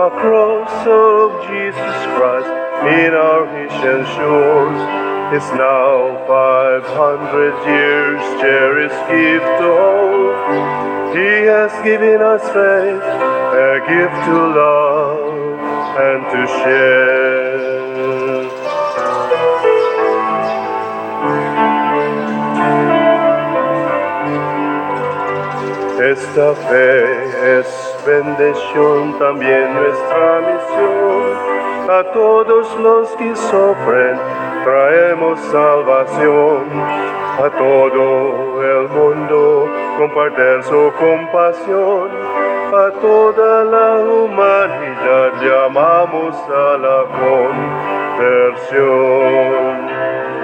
A cross of Jesus Christ in our Asian shores is now 500 years cherished gift to all. He has given us faith, a gift to love and to share. Esta fe es bendición, también nuestra misión. A todos los que sufren traemos salvación. A todo el mundo compartir su compasión. A toda la humanidad llamamos a la conversión.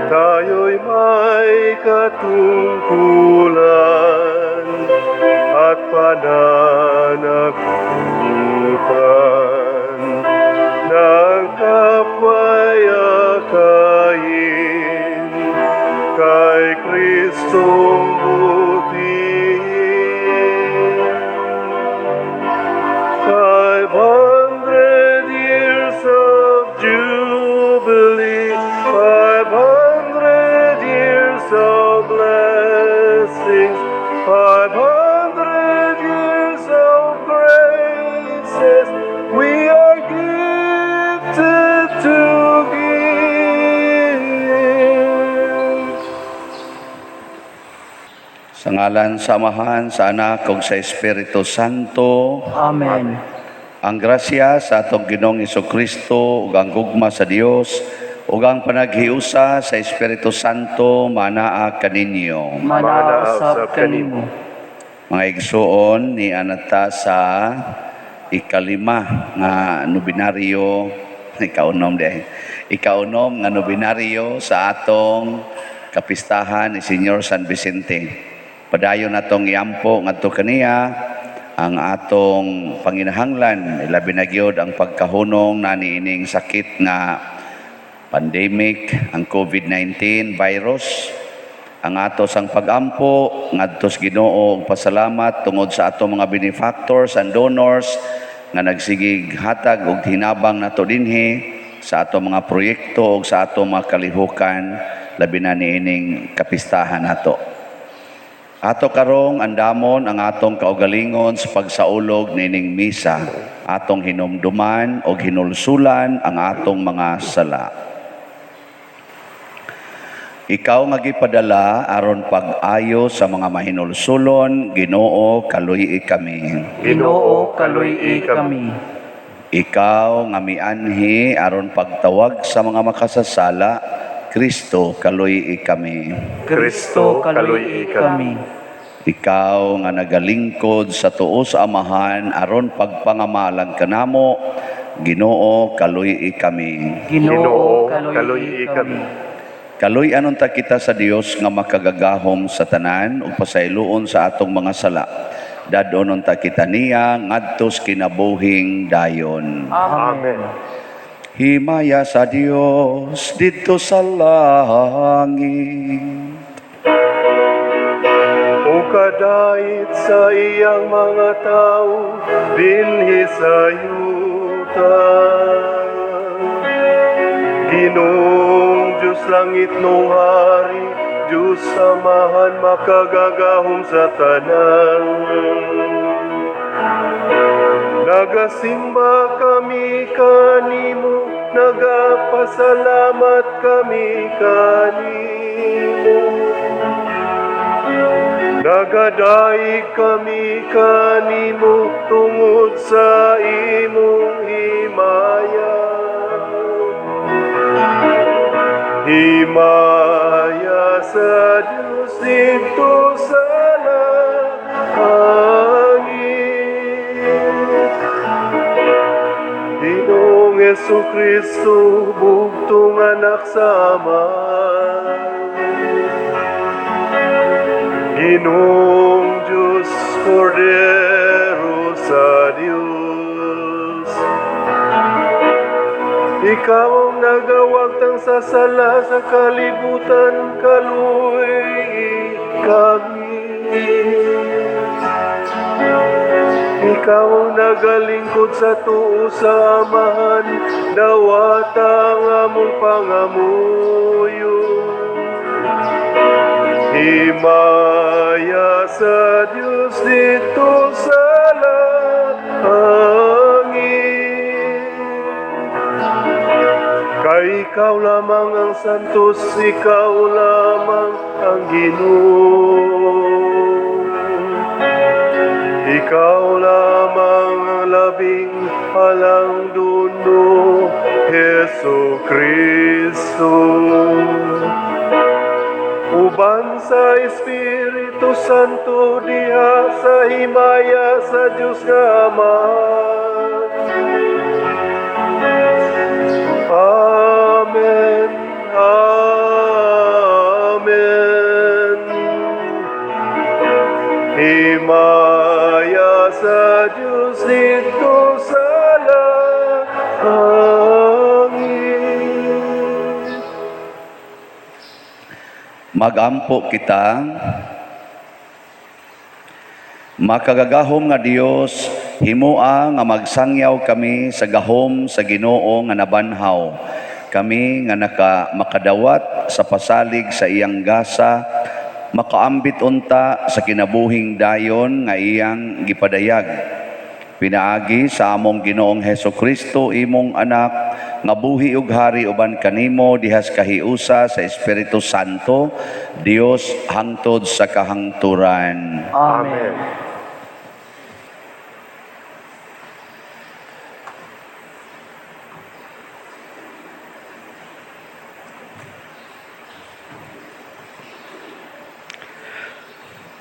Tayo'y may katungkulan at pananagutan ng kapwa'y akayin kay Kristong butihin. 500 years of jubilee, 500 years of blessings, 500 years of graces, we are gifted to give. Sa ngalan sa Amahan, sa Anak, ug sa Espiritu Santo. Amen. Ang grasya sa atong Ginoong Kristo ug ang gugma sa Dios ug ang panaghiusa sa Espiritu Santo manaa kaninyo. Manaa usab kanimo. Mga igsuon, ni anata sa ikalima nga nobinaryo, ikaunom di, ikaunom nga nobinaryo sa atong kapistahan ni Señor San Vicente. Padayon natong iampo ngadto kaniya ang atong panginahanglan, ilabi na gyud ang pagkahunong na niining sakit nga pandemic, ang COVID-19 virus. Ang ato sang pagampo ngadto sa Ginoo ug pasalamat tungod sa ato mga benefactors and donors nga nagsigig hatag og hinabang nato dinhi sa ato mga proyekto ug sa ato mga kalihukan, labi na niining kapistahan nato. Ato karong andamon ang atong kaugalingon sa pagsaulog niining misa. Atong hinumduman og hinulsulan ang atong mga sala. Ikaw nga gipadala aron pag-ayo sa mga mahinulsulon, Ginoo, kaluy-i kami. Ginoo, kaluy-i kami. Ikaw nga mianhi aron pagtawag sa mga makasasala, Kristo, kaluy-i kami. Kristo, kaluy-i kami. Ikaw nga nagalingkod sa tuo sa Amahan aron pagpangamalang kanamo, Ginoo, kaluy-i kami. Ginoo, kaluy-i kami. Kaluy-an unta kita sa Dios nga makagagahom sa tanan ug pasayloon sa atong mga sala. Dad-on unta kita niya ngadto sa kinabuhing dayon. Amen. Himaya sa Dios didto sa langit. O kadait sa iyang mga tao dinhi sa yuta. Ginoong Diyos langit nung hari, Diyos Amahan makagagahom sa tanan. Nagasimba kami kanimo, nagapasalamat kami kanimo. Nagadaig kami kanimo tungod sa imong himaya. Himaya sa Diyos didto sa langit. Ginoong Hesu Kristo, bugtong anak sa Ama. Ginoong Diyos, Kordero sa Diyos. Ikaw ang nagawagtang sa sala sa kalibutan, kaluy-i kami. Ikaw ang nagalingkod sa tuo sa Amahan, dawata ang among pangamuyo. Himaya sa Diyos didto sa langit. Kay ikaw lamang ang santos, ikaw lamang ang Ginoo. Ikaw lamang ang labing halangdon, Hesu Kristo. Uban sa Espiritu Santo diha sa himaya sa Dios nga Ama. Amen. Amen. Himaya sa Diyos didto sa langit. Magampo kita. Makagagahom nga Dios, himoa nga magsangyaw kami sa gahom sa Ginoo nga nabanhaw. Kami nga naka makadawat sa pasalig sa iyang gasa, makaambit unta sa kinabuhing dayon nga iyang gipadayag. Pinaagi sa among Ginoong Heso Kristo, imong anak, nga buhi ug hari uban kanimo dihas kahiusa sa Espiritu Santo, Dios hangtod sa kahangturan. Amen. Amen.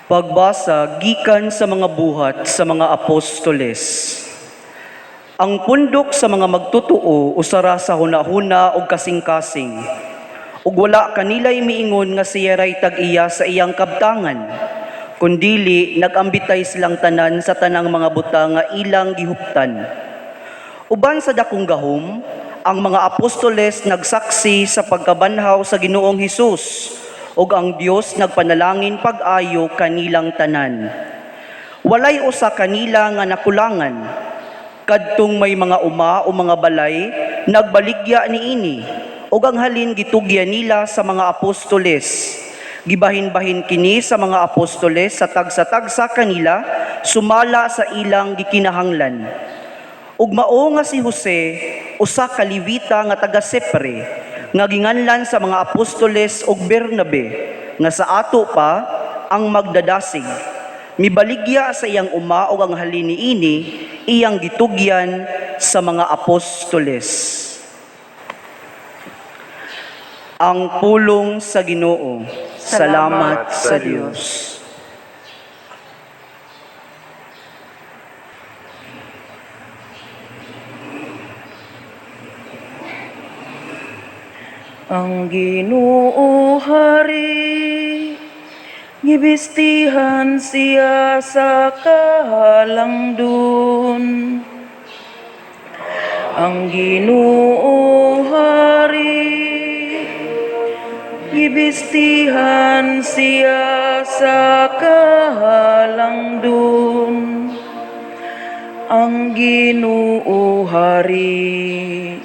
Pagbasa gikan sa mga buhat sa mga apostoles. Ang pundok sa mga magtutuo usara sa hunahuna og kasing-kasing. Ug wala kanila'y miingon nga siya ray tag-iya sa iyang kabtangan. Kundili nag-ambitay silang tanan sa tanang mga butang nga ilang gihuptan. Uban sa dakong gahom, ang mga apostoles nagsaksi sa pagkabanhaw sa Ginoong Hesus ug ang Dios nagpanalangin pag-ayo kanilang tanan. Walay usa kanila nga nakulangan. Kadtong may mga uma o mga balay, nagbaligya niini ug ang halin gitugyan nila sa mga apostoles. Gibahin-bahin kini sa mga apostoles sa tagsa-tagsa kanila sumala sa ilang gikinahanglan. Ug mao nga si Jose, usa ka Levita nga taga Sepre, nga ginganlan sa mga apostoles ug Bernabe, nga sa ato pa ang magdadasig. Mibaligya sa iyang uma ug ang halin niini iyang gitugyan sa mga apostoles. Ang pulong sa Ginoo. Salamat sa Dios. Ang Ginoo hari, gibistihan siya sa kahalangdon. Ang Ginoo hari, gibistihan siya sa kahalangdon. Ang Ginoo hari,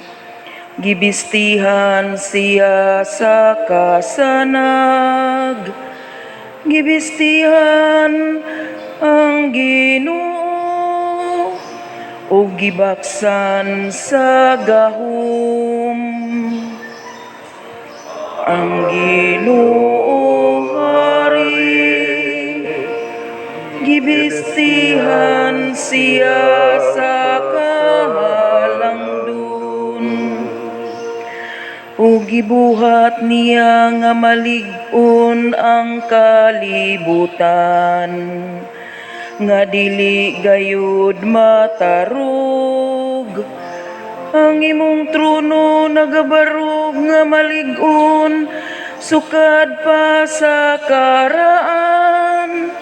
gibistihan siya sa kasanag. Gibistihan ang Ginoo ug gibaksan sa gahom. Ang Ginoo hari, gibistihan siya sa kahalangdon. Ug gibuhat niya nga malig-on ang kalibutan, nga dili gayud matarog. Ang imong trono nagabarog nga malig-on, sukad pa sa karaan,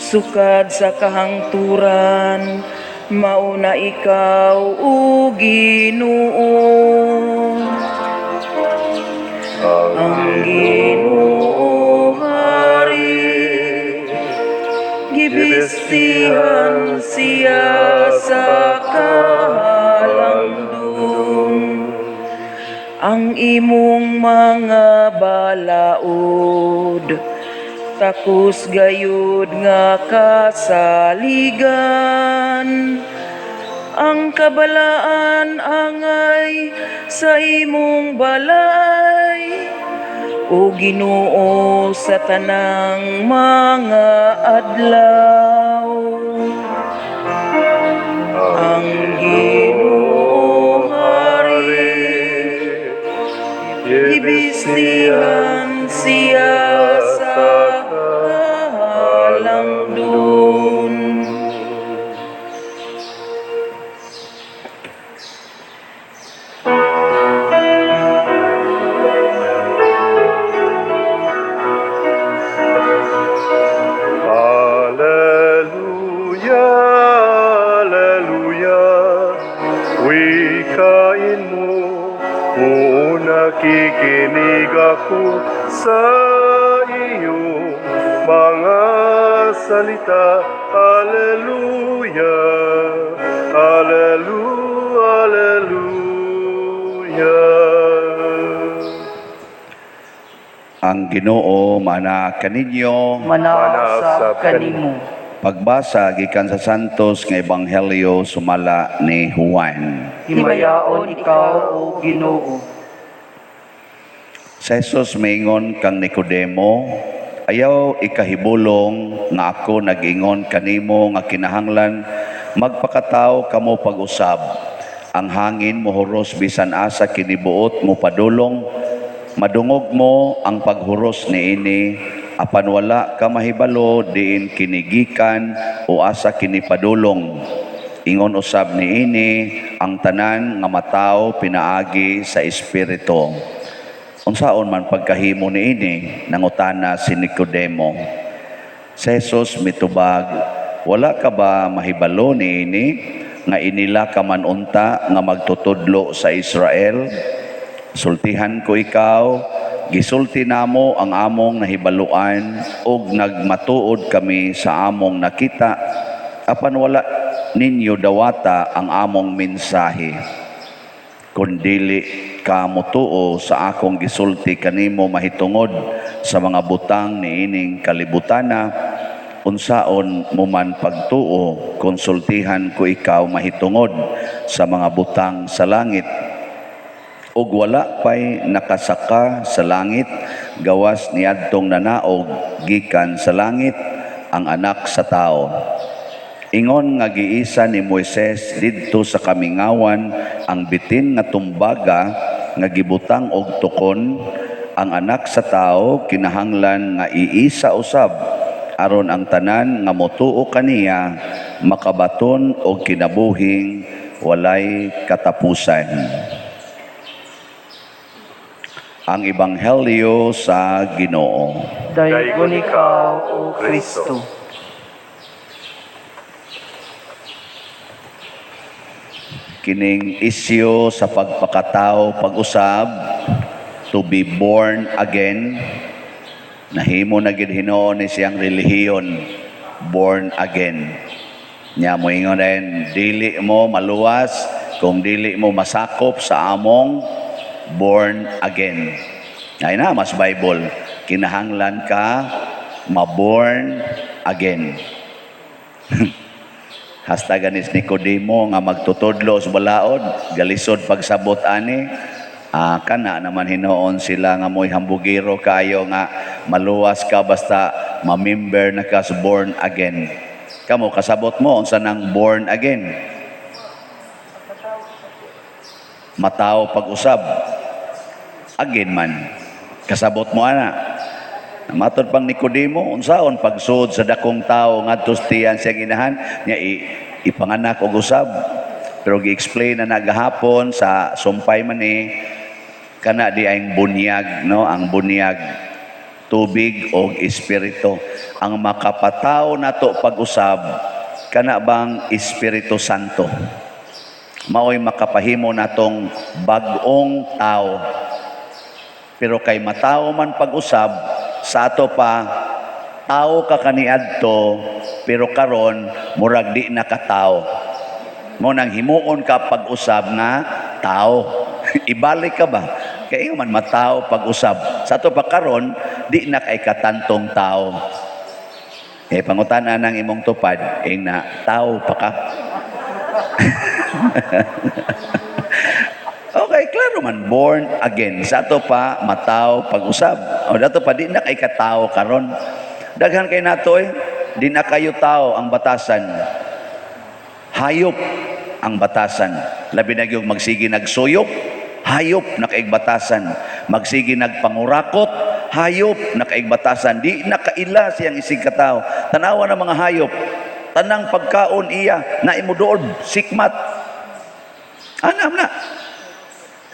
sukad sa kahangturan, mauna ikaw, o Ginoo. Ang Ginoo hari, Gibistihan siya sa kahalandong. Ang imong mga balaod takos gayud nga kasaligan. Ang kabalaan angay sa imong balay, o Ginoo, sa tanang mga adlaw. Ang Ginoo hari, gibistihan siya sa kahalandon. Alleluia, Alleluia, wikain mo, oo, nakikinig ako sa iyo mga salita. Alleluia, Alleluia, Alleluia. Ang Ginoo mana kaninyo. Manausab kanimo. Pagbasa gikan sa Santos nga Ebanghelyo sumala ni Juan. Himayaon ikaw, O Ginoo. Sa Jesus maingon kang Nicodemo, "Ayaw ikahibulong nga ako nag-ingon kanimo nga kinahanglan magpakatao kamo pag-usab. Ang hangin mohuros bisan asa kinibuot mo padulong, madungog mo ang paghuros niini, apan wala ka mahibalo diin kinigikan o asa kini padulong. Ingon usab niini ang tanan nga matawo pinaagi sa Espiritu." "Unsaon man pagkahimo niini?" nangutana si Nicodemo. Si Jesus mitubag, "Wala ka ba mahibalo niini nga inila ka man unta nga magtutudlo sa Israel? Sultihan ko ikaw, gisulti namo ang among nahibaluan ug nagmatuod kami sa among nakita, apan wala ninyo dawata ang among mensahe. Kung dili ka motuo sa akong gisulti kanimo mahitungod sa mga butang niining kalibutana, unsaon mo man pagtuo kung sultihan ko ikaw mahitungod sa mga butang sa langit? Ug wala pay nakasaka sa langit gawas niadtong nanaog gikan sa langit, ang Anak sa Tao. Ingon nga giisa ni Moises didto sa kamingawan ang bitin nga tumbaga nga gibutang og tukon, ang Anak sa Tao kinahanglan nga iisa usab aron ang tanan nga motuo kaniya makabaton og kinabuhing walay katapusan." Ang Ebanghelyo sa Ginoo. Daygon ikaw, O Kristo. Kining isyu sa pagpakatao pag-usab, to be born again, nahimo na gid hinuon ni siyang relihiyon, born again. Nya moingon din, dili mo maluwas kung dili mo masakop sa among born again. Ay na mas Bible, kinahanglan ka ma-born again. Hasta ganis Nicodemo nga magtutudlo sa balaod, galisod pagsabot ani, kana naman hinuon sila nga mo'y hambugiro kayo nga maluwas ka basta mamember na ka sa born again. Kamo kasabot mo unsa nang born again? Matawo pag-usab. Again man. Kasabot mo ana. Matod pang Nicodemo, unsaon pagsuod sa dakong tao ngadto sa tiyan siyang inahan, niya ipanganak og usab. Pero gi-explain na nagahapon sa sumpay man ni kana di ang bunyag, no? Ang bunyag, tubig og espiritu. Ang makapataw nato pag-usab kana bang Espiritu Santo. Maoy makapahimo natong bag-ong tao. Pero kay matawo man pag-usab, sa ato pa Tao ka kaniadto, pero karon murag di na ka tao. Mao nang himuon ka pag-usab nga tao. Ibalik ka ba? Kay ingon man matao pag-usab. Sa ato pa karon, di na kay katantong tao. Eh, pangutan-a nang imong tupad, ing na, tao pa ka. Okay, klaro man, born again. Sa ato pa, matao pag-usab. O dato pa, di na kay katao karon. Daghan kay nato eh, di na kayo tao ang batasan. Hayop ang batasan. Labi na yung magsige nagsuyop, hayop na kaigbatasan. Magsige nagpangurakot, hayop na kaigbatasan. Di na kaila siyang isig katao. Tanawa ng mga hayop, tanang pagkaon iya, na imudool, sikmat. Anam na.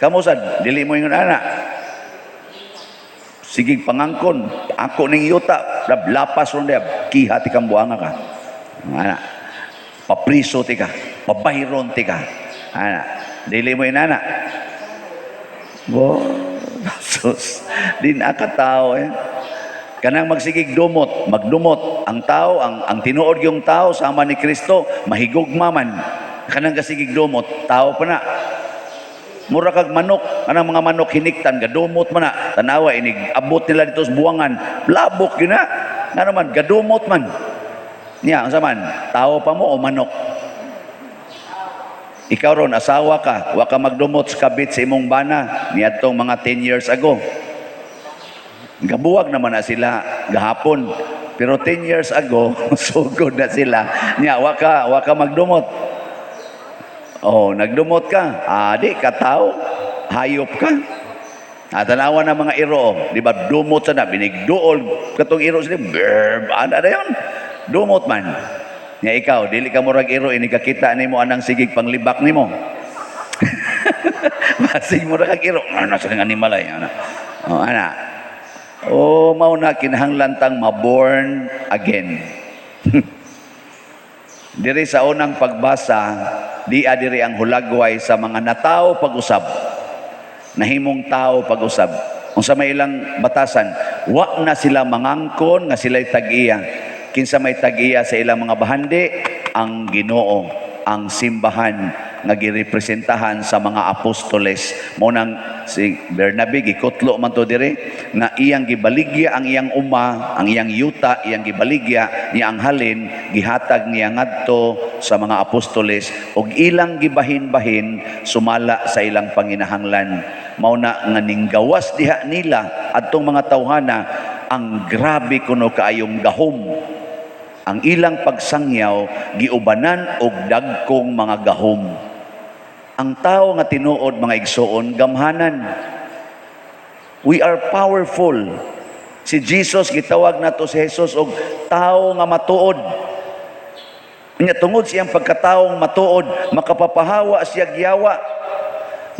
Kamo sad, dili mo ingon ana. Sige pangangkon, ako ning yuta, lapas ron diab, kiha ti kang buanga ka. Ana. Papriso ti ka, pabayron ti ka. Ana, dili mo inana. Bo, sus, di na ka tao eh. Kanang magsigig dumot, magdumot ang tao, ang tinuod yung tao sama ni Kristo, mahigugma man. Kanang kasigig dumot, tao pa na. Mura kag manok, kanang mga manok hiniktan, gadumot man na. Tanawa, inig abot nila dito sa buwangan, labok yun na. Nga naman, gadumot man. Niya, ang saman, tao pa mo o manok? Ikaw ron, asawa ka, wa ka magdumot sa kabit sa imong bana, niadtong mga 10 years ago. Gabuwag naman na sila gahapon. Pero 10 years ago, sugod na sila. Niya, wa ka magdumot. Oh, nagdumot ka. Ah, di ka tao, hayop ka. Ah, tanawa ng mga iro, oh. Di ba dumot sa na, binigduol katong iro sila, brr, ana na yun. Dumot man. Nya ikaw, dili ka murag iro, inikakita nimo anang sigig panglibak nimo. Basig murag kag iro, ano sa animal ay, ana. Oh, ana. Oh, mao na kinahanglan tang ma-born again. Diri sa unang pagbasa, di diri ang hulagway sa mga natao pag-usab. Nahimong tao pag-usab. Unsa may ilang batasan, wa na sila mangangkon nga sila'y tag-iya. Kinsa may tag-iya sa ilang mga bahandi, ang Ginoo, ang simbahan nga girepresentahan sa mga apostoles. Mao nang si Bernabe gikutlo man to diri nga iyang gibaligya ang iyang uma, ang iyang yuta, iyang gibaligya niya ang halin gihatag niya ngadto sa mga apostoles ug ilang gibahin-bahin sumala sa ilang panginahanglan. Mao na nga ninggawas diha nila adtong mga tawhana ang grabe kuno kaayong gahom. Ang ilang pagsangyaw giubanan og dagkong mga gahom. Ang tao nga tinuod, mga igsoon, gamhanan. We are powerful. Si Jesus, gitawag nato si Jesus og tao nga matuod. Nya tungod siyang pagkataong matuod, makapapahawa siya yawa,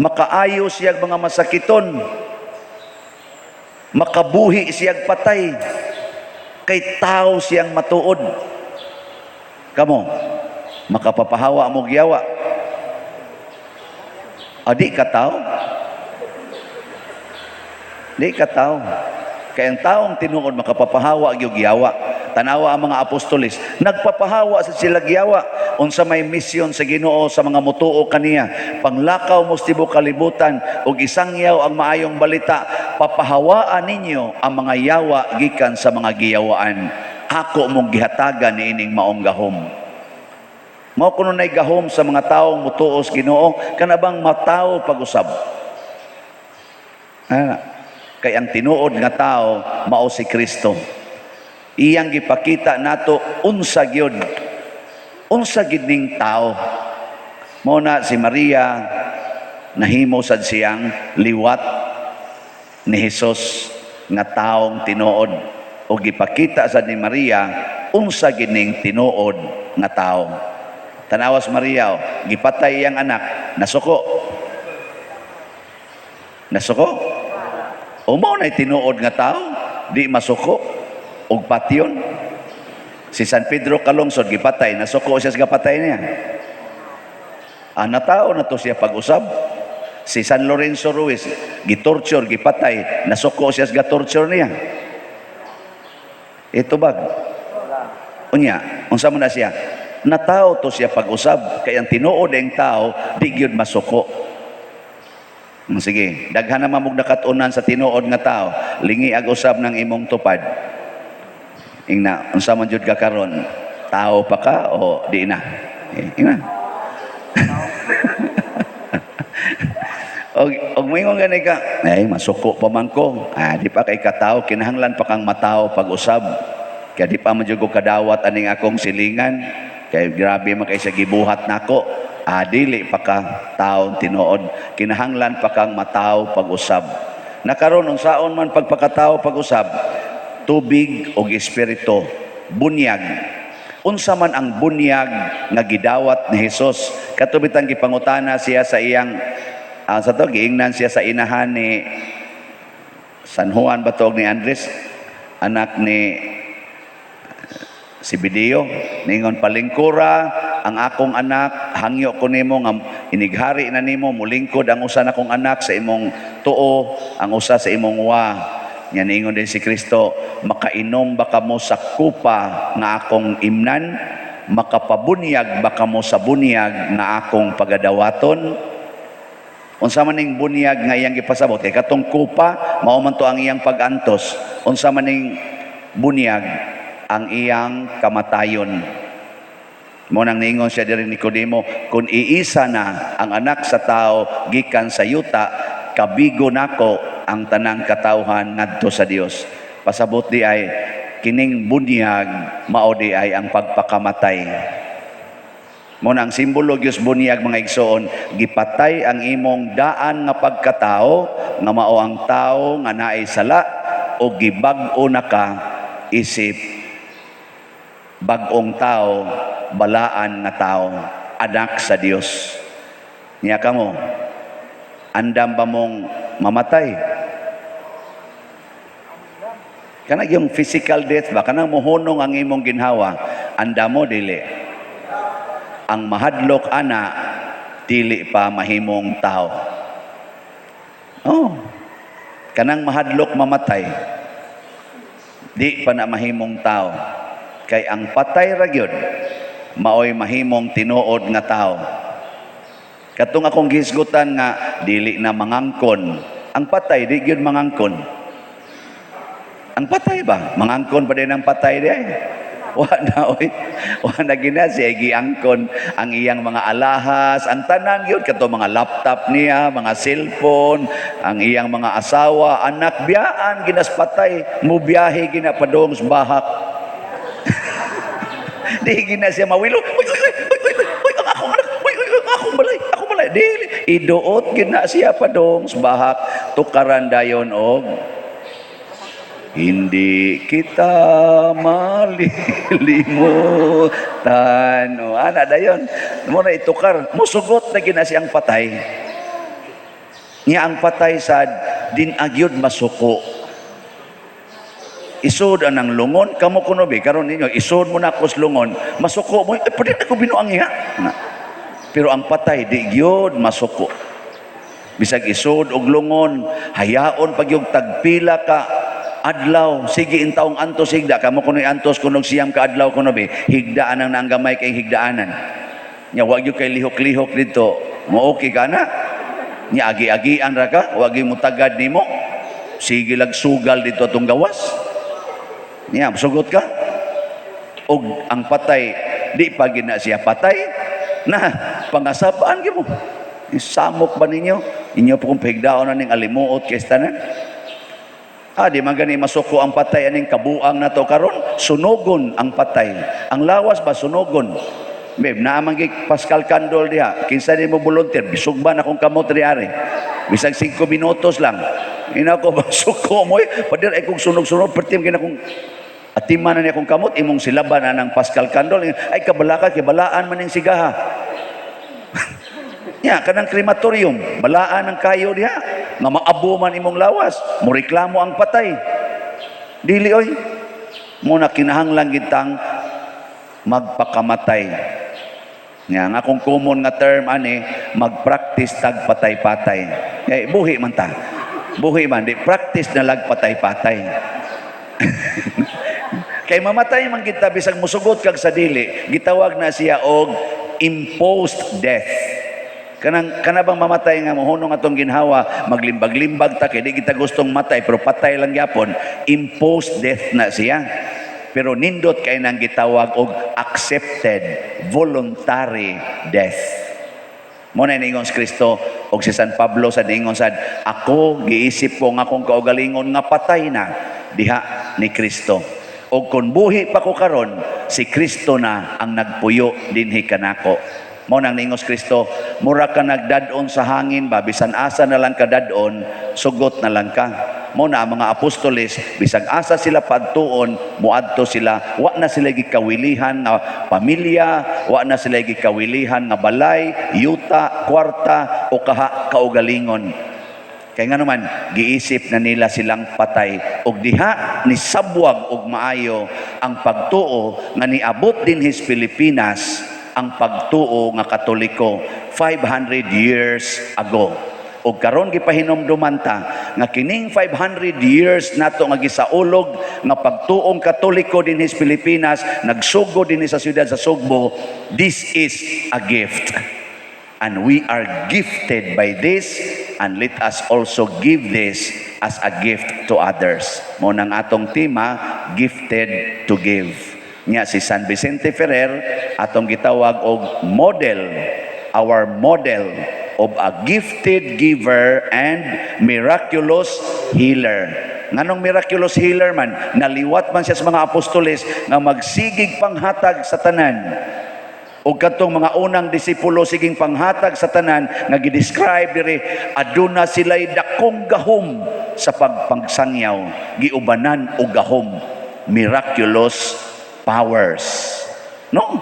makaayo siya mga masakiton, makabuhi siyag patay, kay tao siyang matuod. Kamo, makapapahawa mo giyawa. Adi ka tao? Di ka tao. Kay ang taong tinuod makapapahawa gyud giyawa. Tanawa ang mga apostoles, nagpapahawa sa sila giyawa unsa may misyon sa Ginoo sa mga mutuo kaniya. Panglakaw mo sa tibuok kalibutan ug isangyaw ang maayong balita, papahawaan ninyo ang mga yawa gikan sa mga giyawaan. Ako mong gihatagan niining maong gahom. Mao kuno nay gahom sa mga taong mutuo sa Ginoo kanabang matawo pag-usab. Ana, kay ang tinuod nga tao mao si Kristo. Iyang gipakita nato unsa gyud, unsa gid ning tao. Mao na si Maria nahimo sad siyang liwat ni Hesus nga taong tinuod ug gipakita sad ni Maria unsa gid ning tinuod nga tao. Tanawas Maria, oh, gipatay iyang anak, nasuko. Nasuko? O mao na'y tinuod nga tao, di masuko og patyon. Si San Pedro Calungsod gipatay, nasuko siya sa gapatay niya. Ah, natao na to siya pag-usab. Si San Lorenzo Ruiz, gitorture, gipatay, nasuko siya sa gatorture niya. Itubag. Unya, unsa man na siya? Natao to siya pag-usab kay ang tinuod ang tao di gyud masuko. Sige, daghan naman mong nakat-unan sa tinuod nga tao, lingi ag usab ng imong tupad. Ingna, unsa man jud ka karon? Tao pa ka o di na? Eh, ingna. Og moingon gani ka, ay masuko pa man ko. Ah, di pa kay katao, kinahanglan pa kang matao pag-usab. Kaya di pa man jud ko kadawat aning akong silingan. Kay grabe man kay sa gibuhat nako. Ah, dili pa ka tao tinuod. Kinahanglan pa kang matao pag-usab. Nakaron unsaon man pagpakatao pag-usab, tubig og espiritu, bunyag. Unsa man ang bunyag nga gidawat ni Hesus? Kato bitang gipangutana siya sa iyang sa to giingnan siya sa inahan ni San Juan ba to og ni Andres, anak ni Zebedeo. Ningon, "Palingkura ang akong anak, hangyo ko nimo nga inighari na nimo, mulingkod ang usa nakong anak sa imong tuo, ang usa sa imong wa." Nya ningon din si Kristo, "Makainom ba kamo sa kupa nga akong imnan? Makapabunyag ba kamo sa bunyag nga akong pagadawaton?" Unsa man ning bunyag nga iyang gipasabot? Kay katong kupa mao man to ang iyang pag-antos. Unsa man ning bunyag? Ang iyang kamatayon. Mo nang niingon siya diri Nicodemo, "Kung iisa na ang anak sa tao gikan sa yuta, kabigo nako ang tanang katawhan ngadto sa Dios." Pasabot di ay kining bunyag mao di ay ang pagpakamatay. Mo nang simbolo gyud bunyag, mga igsoon, gipatay ang imong daan nga pagkatao nga mao ang tao nga naay sala o gibag-o na ka isip bag-ong tao, balaan nga tao, anak sa Dios. Niya kamo, andam ba mong mamatay? Kanang yung physical death ba, kanang mohunong ang imong ginhawa, andam mo dili? Ang mahadlok ana, dili pa mahimong tao. Oh. Kanang mahadlok mamatay, di pa na mahimong tao. Kay ang patay ra gyud maoy mahimong tinuod nga tao. Katong akong gihisgutan nga dili na mangangkon, ang patay di gyud mangangkon. Ang patay ba? Mangangkon pa din ang patay di ay. Wa na oy. Wa na gina siya giangkon ang iyang mga alahas, ang tanan gyud kato mga laptop niya, mga cellphone, ang iyang mga asawa, anak, biyaan ginas patay, mubiyahe gina padung sa bahak. Di gina siya mawilo. "Uy, uy, uy, uy, uy, uy, ang akong anak. Uy, uy, uy, ang akong balay, akong balay." Dili, iduot gina siya padung sa bahak, tukaran dayon og "Hindi Kita Malilimutan." O, ana dayon. Mo na itukar. Musugot na gina siyang patay. Nya ang patay sad din agyod masuko. Isod anang lungon kamo kuno bi karon ninyo, isod mo na ako sa lungon, masuko mo, "Eh, pwede ako binuang iha na." Pero ang patay di gyud masuko. Bisag isod og lungon, hayaon pag yung tagpila ka adlaw, sige intawong antos higda kamo kuno, antos kuno 9 ka adlaw kuno bi, higdaan ang nanggamay kay higdaanan. Nya wa gyud kay lihok-lihok dito, mo okay ka na. Nya agi-agian ra ka, wa gyud mo tagad nimo. Sige lag sugal dito atong gawas. Nya sugot ka. Og ang patay di pa gina siya patay na pangasabaan gyud mo. Samok ba ninyo? Inyo po kung pahigdaon na ning alimuot kay tanan. Ah, di man gani masuko ang patay aning kabuang na to karon, sunogon ang patay. Ang lawas ba sunogon? Babe, naa man gyud Paschal candle diha. Kinsa di mo volunteer, bisugban akong kamot ri ari. Bisag 5 minutos lang. Ina ko masuko mo eh. Pader ay kung sunog-sunog pertim kina kung atiman na niya akong kamot imong silaban na ng Paschal candle ay kabalaka kay balaan man ning sigaha. Nya kanang crematorium, balaan ang kayo diha nga maabo man imong lawas, mo reklamo ang patay. Dili oy. Muna kinahanglan gitang magpakamatay. Nya ang akong common nga term ani, magpractice tag patay-patay. Eh buhi man ta. Buhi man di practice na lag patay-patay. Kay mamatay man kita bisag musugot kag sa dili, gitawag na siya og imposed death. Kanang kana bang mamatay nga mohunong atong ginhawa, maglimbag-limbag ta kay di kita gustong matay pero patay lang gyapon, imposed death na siya. Pero nindot kay nang gitawag og accepted voluntary death. Mo na niingon si Kristo og si San Pablo sa niingon sad, ako giisip ko nga akong kaugalingon nga patay na diha ni Kristo. Og kung buhi pa ko karon, si Kristo na ang nagpuyo dinhi kanako. Mo nang niingon si Kristo, mura ka nagdad-on sa hangin ba, bisan asa na lang ka dad-on, sugot na lang ka. Mo na ang mga apostoles, bisag asa sila padtuon, muadto sila, wa na sila gikawilihan nga pamilya, wa na sila gikawilihan nga balay, yuta, kwarta o kaha kaugalingon. Kay nga naman, giisip na nila silang patay og diha ni sabwag og maayo ang pagtuo nga niabot dinhi sa Pilipinas ang pagtuo nga Katoliko 500 years ago. Og karon gipahinumduman ta nga kining 500 years nato nga gisaulog nga pagtuong Katoliko dinhi sa Pilipinas, nagsugod dinhi sa siyudad sa Sugbo, this is a gift. And we are gifted by this, and let us also give this as a gift to others. Mo nang atong tema, gifted to give. Nya si San Vicente Ferrer atong gitawag og model, our model of a gifted giver and miraculous healer. Nganong miraculous healer man, naliwat man siya sa mga apostoles nga magsigig panghatag sa tanan. O kadtong mga unang disipulo siging panghatag sa tanan nga gi-describe diri, aduna sila'y dakong gahom sa pagpagsangyaw, giubanan og gahom, miraculous powers. No?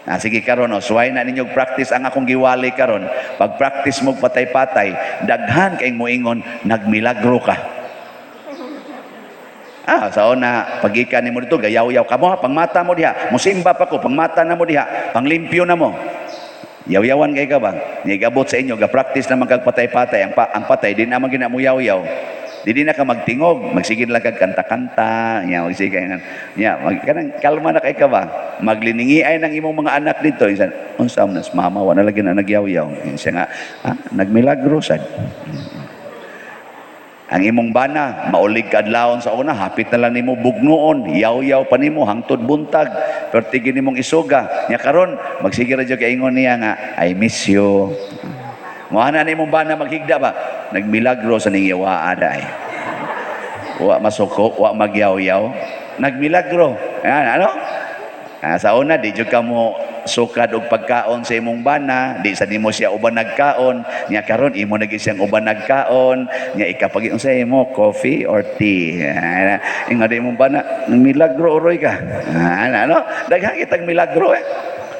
Ah, sige karon, no, suway na ninyo practice ang akong giwali karon. Pag practice mo patay-patay, daghan kay moingon nagmilagro ka. Ah, sa una, pagikan nimo dito, gayaw-yaw ka mo, ha, pangmata mo diha. Musimba pa ko, pangmata na mo diha, panglimpyo na mo. Yaw-yawan kay ka ba? Nigabot sa inyo, ga-practice naman kag patay-patay. Ang patay, di naman gina mo yaw-yaw. Di na ka magtingog, magsigid lang kag kanta-kanta, nya magsige nya, mag kanang kalma na kay ka ba? Magliningi ay ng imong mga anak dito, insan, unsa man nas mama, wala lagi na nagyaw-yaw. Siya nga, ah, nagmilagro sad. Ang imong bana, maulig ka adlawon sa una, hapit na lang nimo bugnoon, yaw-yaw pa nimo hangtod buntag, pero tigin nimong isuga. Nya karon, magsige ra jud kay ingon niya nga, "I miss you." Moana na imong bana maghigda ba? Nagmilagro sa ning yawa ay. Wa masuko, wa magyaw-yaw. Nagmilagro. Ayan, ano? Ah, sa una, di jud ka mo sukad og pagkaon sa imong bana, di sa nimo siya uban nagkaon, nya karon imo na gyud siyang uban nagkaon, nya ikapag unsa imo, coffee or tea. Ah, ingon di imong bana, milagro oroy ka. Ah, ano? Daghan kitang milagro eh.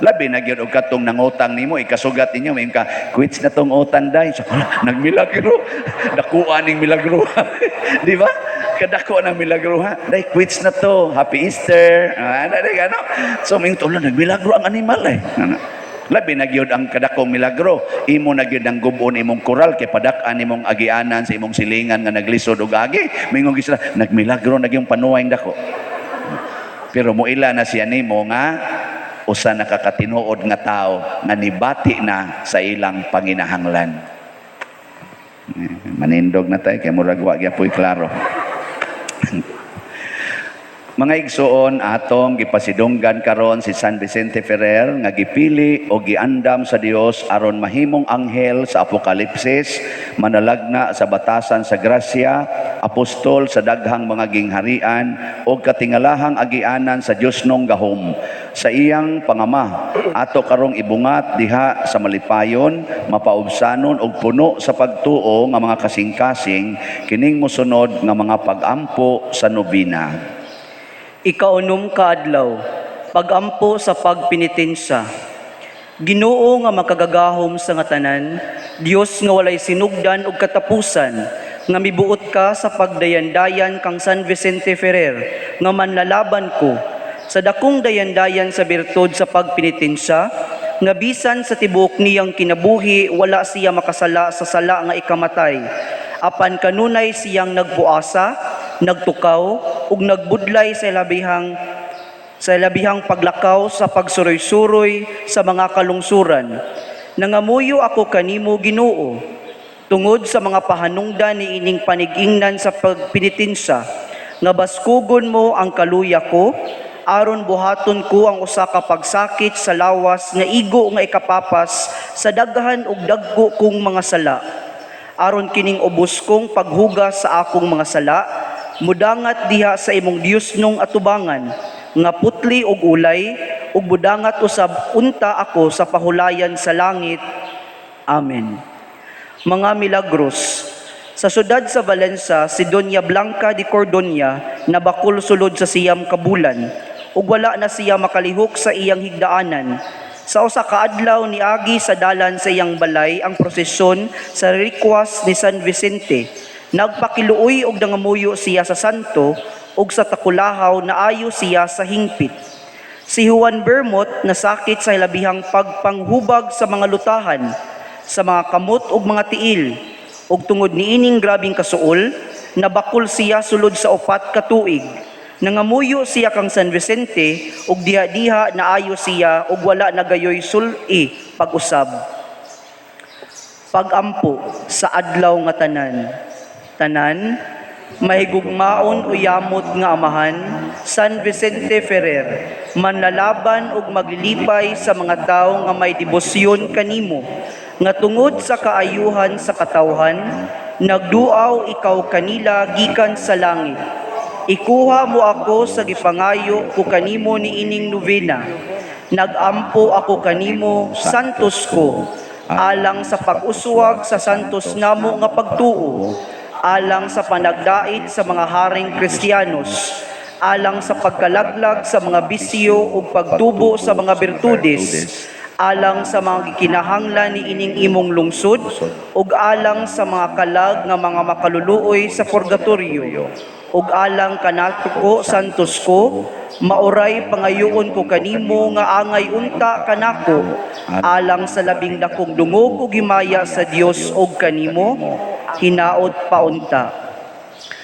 Labi na gyud og katong nangutang nimo, ikasugat ninyo, may ka, "Quits na tong utang day." So, hala, nagmilagro. Dakuan ning milagro. Di ba? Kadako ng milagro ha. "Day, quits na to. Happy Easter." Ah, ano, ano? So, may tulo, nagmilagro ang animal eh. Ano? Labi na gyud ang kadakong milagro. Imo na gyud ang gubon imong koral kay padak-an imong agianan sa imong silingan nga naglisod og agi. Mingon gyud sila, nagmilagro na gyud panuway dako. Pero moila na siya nimo nga usa na ka katinuod nga tao nga nibati na sa ilang panginahanglan. Eh, manindog na tayo kay murag wa gyapoy klaro. Mga igsuon, atong gipasidunggan karon si San Vicente Ferrer nga gipili o giandam sa Dios aron mahimong anghel sa Apokalipsis, manalagna sa batasan sa grasya, apostol sa daghang mga gingharian o katingalahang agianan sa Diosnong gahom. Sa iyang pangama, ato karong ibungat diha sa malipayon, mapaubsanon og puno sa pagtuo nga mga kasing-kasing kining mosunod nga mga pagampo sa nobina. Ikaunom ka adlaw, pagampo sa pagpenitensya. Ginoo nga makagagahom sa nga tanan, Dios nga walay sinugdan ug katapusan, nga mibuot ka sa pagdayandayan kang San Vicente Ferrer, nga manlalaban ko, sa dakong dayandayan sa birtud sa pagpenitensya, nga bisan sa tibuok niyang kinabuhi wala siya makasala sa sala nga ikamatay. Apan kanunay siyang nagpuasa, nagtukaw, ug nagbudlay sa labihang paglakaw sa pagsuroy-suroy sa mga kalungsuran. Nangamuyo ako kanimo, Ginoo, tungod sa mga pahanungdan ni ining panigingnan sa pagpinitensya, nga baskugon mo ang kaluya ko, aron buhaton ko ang usa ka pagsakit sa lawas nga igo nga ikapapas sa daghan ug dagko kong mga sala, aron kining ubos kong paghugas sa akong mga sala mudangat diha sa imong Diosnong atubangan nga putli og ulay, ug mudangat usab unta ako sa pahulayan sa langit. Amen. Mga milagros. Sa syudad sa Valencia, si Doña Blanca de Cordonia nabakol sulod sa 9 ka bulan ug wala na siya makalihok sa iyang higdaanan. Sa usa ka adlaw, niagi sa dalan sa iyang balay ang prosesyon sa relikwas ni San Vicente. Nagpakiluoy og nangamuyo siya sa santo, ug sa takulahaw naayo siya sa hingpit. Si Juan Bermot nasakit sa hilabihang pagpanghubag sa mga lutahan, sa mga kamot ug mga tiil. Ug tungod niining grabing kasuol, nabakol siya sulod sa 4 ka tuig. Nangamuyo siya kang San Vicente ug diha-diha naayo siya ug wala na gayoy sul-i pag-usab. Pagampo sa adlaw nga tanan. Tanan, mahigugmaon o yamot nga amahan, San Vicente Ferrer, manlalaban ug maglilipay sa mga tawo nga may debosyon kanimo, nga tungod sa kaayuhan sa katawhan, nagduaw ikaw kanila gikan sa langit. Ikuha mo ako sa gipangayo ko kanimo niining novena. Nagampo ako kanimo, santos ko, alang sa pag-uswag sa santos namo nga pagtuo, alang sa panagdait sa mga haring Kristiyanos, alang sa pagkalaglag sa mga bisyo ug pagtubo sa mga birtudes, alang sa mga gikinahanglan ni ining imong lungsod, ug alang sa mga kalag nga mga makaluluoy sa purgatorio, ug alang kanato, santos ko, maoray pangayoon ko kanimo nga angay unta kanako, alang sa labing dakong dungog ug himaya sa Dios ug kanimo, hinaot pa unta.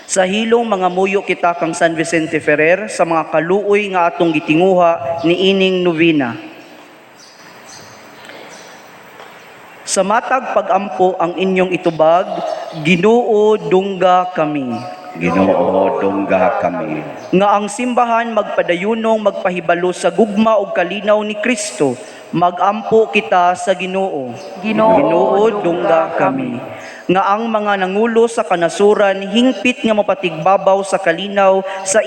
Sa hilong mga muyo kita kang San Vicente Ferrer sa mga kaluoy nga atong gitinguha niining novena. Sa matag pagampo, ang inyong itubag, "Ginoo, dungga kami." Ginoo, dungga kami. Nga ang simbahan magpadayunong magpahibalo sa gugma ug kalinaw ni Kristo, magampo kita sa Ginoo. Ginoo, dungga kami. Nga ang mga nangulo sa kanasuran hingpit nga mapatigbabaw sa kalinaw sa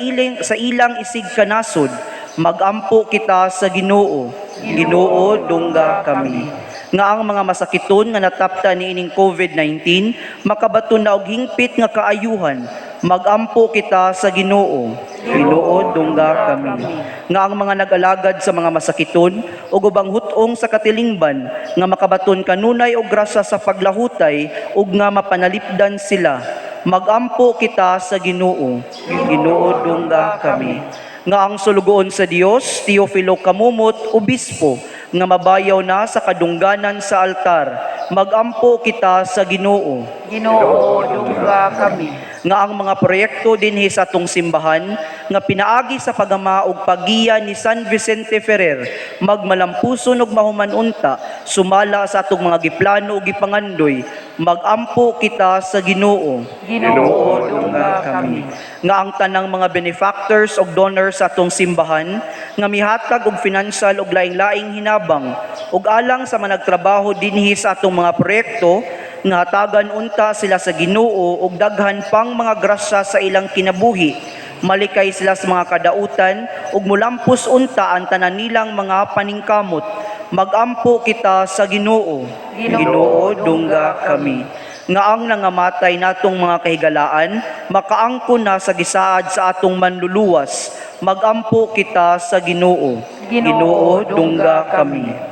ilang isig kanasod, magampo kita sa Ginoo. Ginoo, dungga kami. Nga ang mga masakiton nga natapta niining COVID-19 makabaton na og hingpit nga kaayuhan, magampo kita sa Ginoo. Ginoo, dungga kami. Nga ang mga nag-alagad sa mga masakiton ug ubang hut-ong sa katilingban nga makabaton kanunay og grasya sa paglahutay ug nga mapanalipdan sila, magampo kita sa Ginoo. Ginoo, dungga kami. Nga ang sulugoon sa Dios, Teofilo Camomot, obispo, nga mabayaw na sa kadungganan sa altar, magampo kita sa Ginoo. Ginoo, dungga kami. Nga ang mga proyekto dinhi sa atong simbahan nga pinaagi sa pagama ug paggiya ni San Vicente Ferrer magmalampuson ug mahuman unta sumala sa atong mga giplano ug gipangandoy, magampo kita sa Ginoo. Ginoo, dungga kami. Nga ang tanang mga benefactors ug donors sa atong simbahan nga mihatag og financial ug laing-laing hinabang ug alang sa mga nagtrabaho dinhi sa atong mga proyekto, nga hatagan unta sila sa Ginoo og daghan pang mga grasya sa ilang kinabuhi, malikay sila sa mga kadautan ug mulampos unta ang tanan nilang mga paningkamot, magampo kita sa Ginoo. Ginoo, dungga kami. Nga ang nangamatay natong mga kahigalaan makaangkon na sa gisaad sa atong Manluluwas, magampo kita sa Ginoo. Ginoo, dungga kami.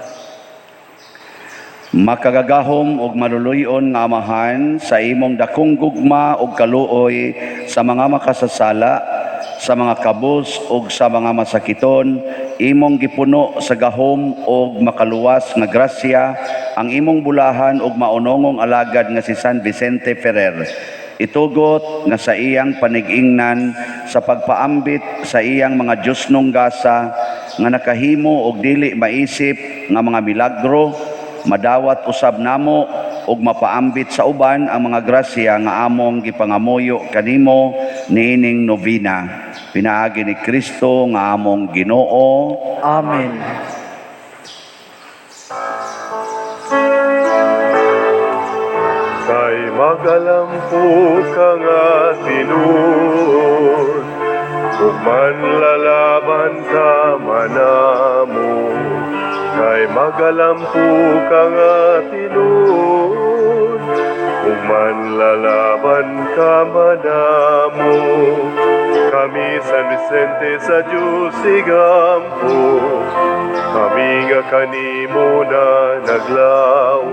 Makagagahom ug maluluy-on nga Amahan, sa imong dakong gugma ug kaluoy sa mga makasasala, sa mga kabus ug sa mga masakiton, imong gipuno sa gahom ug makaluwas nga grasya ang imong bulahan ug maunongong alagad nga si San Vicente Ferrer. Itugot nga sa iyang panigingnan sa pagpaambit sa iyang mga Diyosnong gasa nga nakahimo og dili maisip nga mga milagro, madawat usab namo ug mapaambit sa uban ang mga grasya nga among gipangamuyo kanimo niining novena. Pinaagi ni Kristo nga among Ginoo. Amen. Kay magalampo ka nga tinuod, ug manlalaban ka manamo. Kay magalampo ka nga tinuod, ug manlalaban ka manamo. Kami San Vicente sa Diyos igampo, kami nga kanimo na naglaom.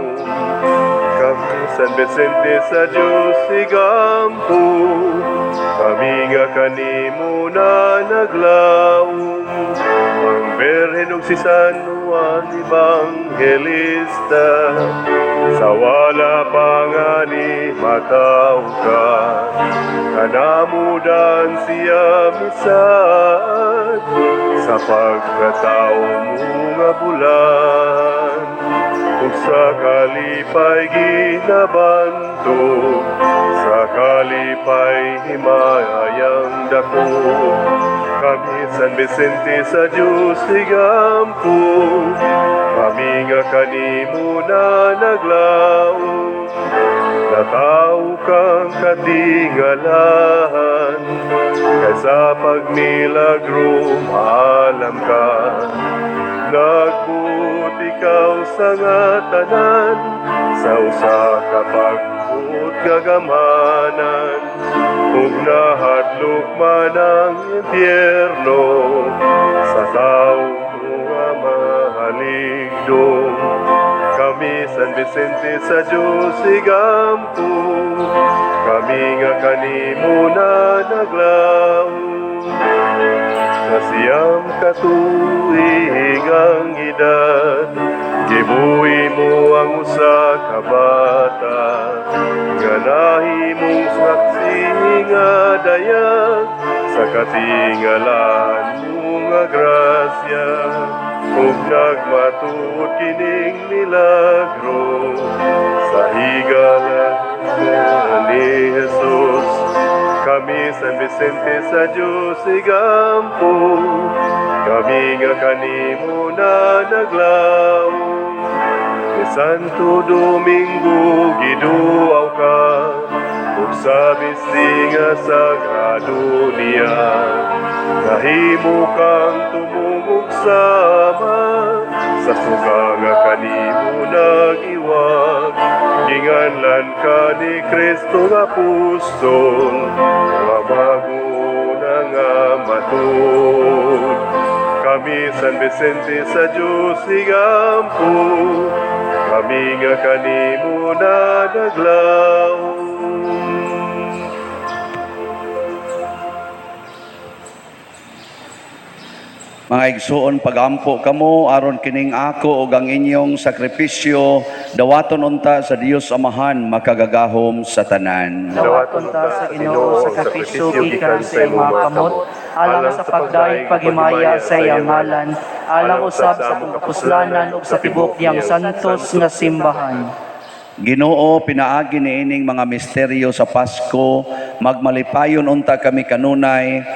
Kami San Vicente sa Diyos igampo, kami nga kanimo na naglaom. Ang Birhen ug si San Juan Evangelista, sa wala pa nga ni mataw ka, kanamudan siya misad, sa pagkatao mo nga bulan. Ug sa kalipay ginabanto, sa kalipay himayang dako. Kami San Vicente sa Diyos igampo, kami nga kanimo na naglaom. Nataw kang katingalahan, kaysa pagmilagro maalam ka. Nagbuot ikaw sa nga tanan, sa usa ka pagbuot nga gamhanan. Ug nahadlok man ang impyerno, sa tawo nga mahaligdong. Kami San Vicente sa Diyos igampo, kami nga kanimo na naglaom. Sa 90 katuig ang edad, gibuhi mo ang usa ka bata, nga nahimong saksi nga dayag sa katingalan mo nga grasya. Ug nagmatuod kining milagro sa higala ni Jesus. Kami San Vicente sa Diyos igampo, kami nga kanimo na naglaom. Ni Santo Domingo giduaw ka, ug sa bisti nga sagrado niya, nahimo kang tumungog sama sa suga nga kanimo nag-iwag. Ginganlan ka ni Kristo nga apostol, nga maguna nga matud. Kami San Vicente sa Diyos igampo, kami nga kanimo na naglaom. Mga igsuon, pagampo kamo aron kining ako ug ang inyong sakripisyo dawaton unta sa Dios Amahan makagagahom sa tanan. Dawaton ta sa Ginoo sa sakripisyo gikan sa imong mga kamot, alang sa pagdayeg paghimaya sa iyang ngalan, alang usab sa atong kapuslanan ug sa tibok niyang santos nga simbahan. Ginoo, pinaagi niining mga misteryo sa Pasko, magmalipayon unta kami kanunay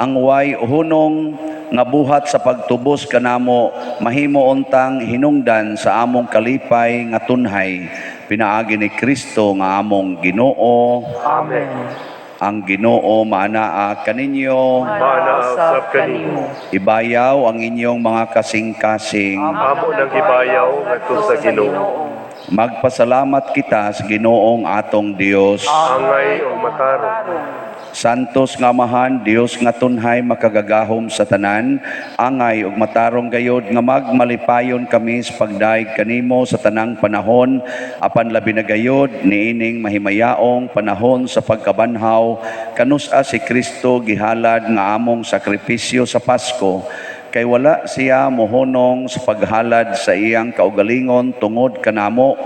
ang way hunong nga buhat sa pagtubos kanamo mahimo untang hinungdan sa among kalipay nga tunhay, pinaagi ni Kristo nga among Ginoo. Amen. Ang Ginoo maanaa kaninyo. Maanaa usab kanimo. Ibayaw ang inyong mga kasing-kasing. Amo nang gibayaw ngadto sa Ginoo. Magpasalamat kita sa Ginoong atong Dios. Angay o matarong. Santos nga Amahan, Dios nga tunhay makagagahom sa tanan, angay ug matarong gayod nga magmalipayon kami sa pagdayeg kanimo sa tanang panahon, apan labi na gayod niining mahimayaong panahon sa pagkabanhaw, kanus-a si Kristo gihalad nga among sakripisyo sa Pasko, kay wala siya mohonong sa paghalad sa iyang kaugalingon tungod kanamo.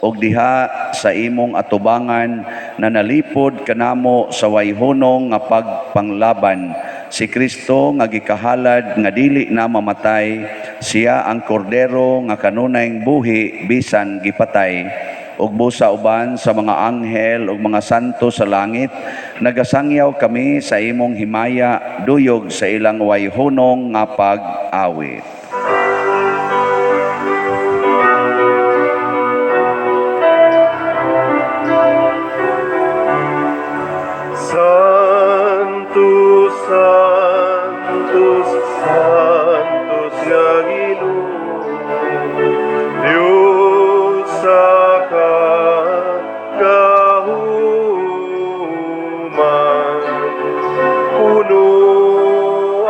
Ug diha sa imong atubangan na nalipod kanamo sa wayhunong nga pagpanglaban si Kristo nga gikahalad nga dili na mamatay. Siya ang kordero nga kanunayng buhi bisan gipatay. Ug busa uban sa mga anghel ug mga santo sa langit, nagasangyaw kami sa imong himaya duyog sa ilang wayhunong nga pag-awit. Sanctus, Sanctus, Sanctus nga Ginoo, Dios sa kagahuman. Puno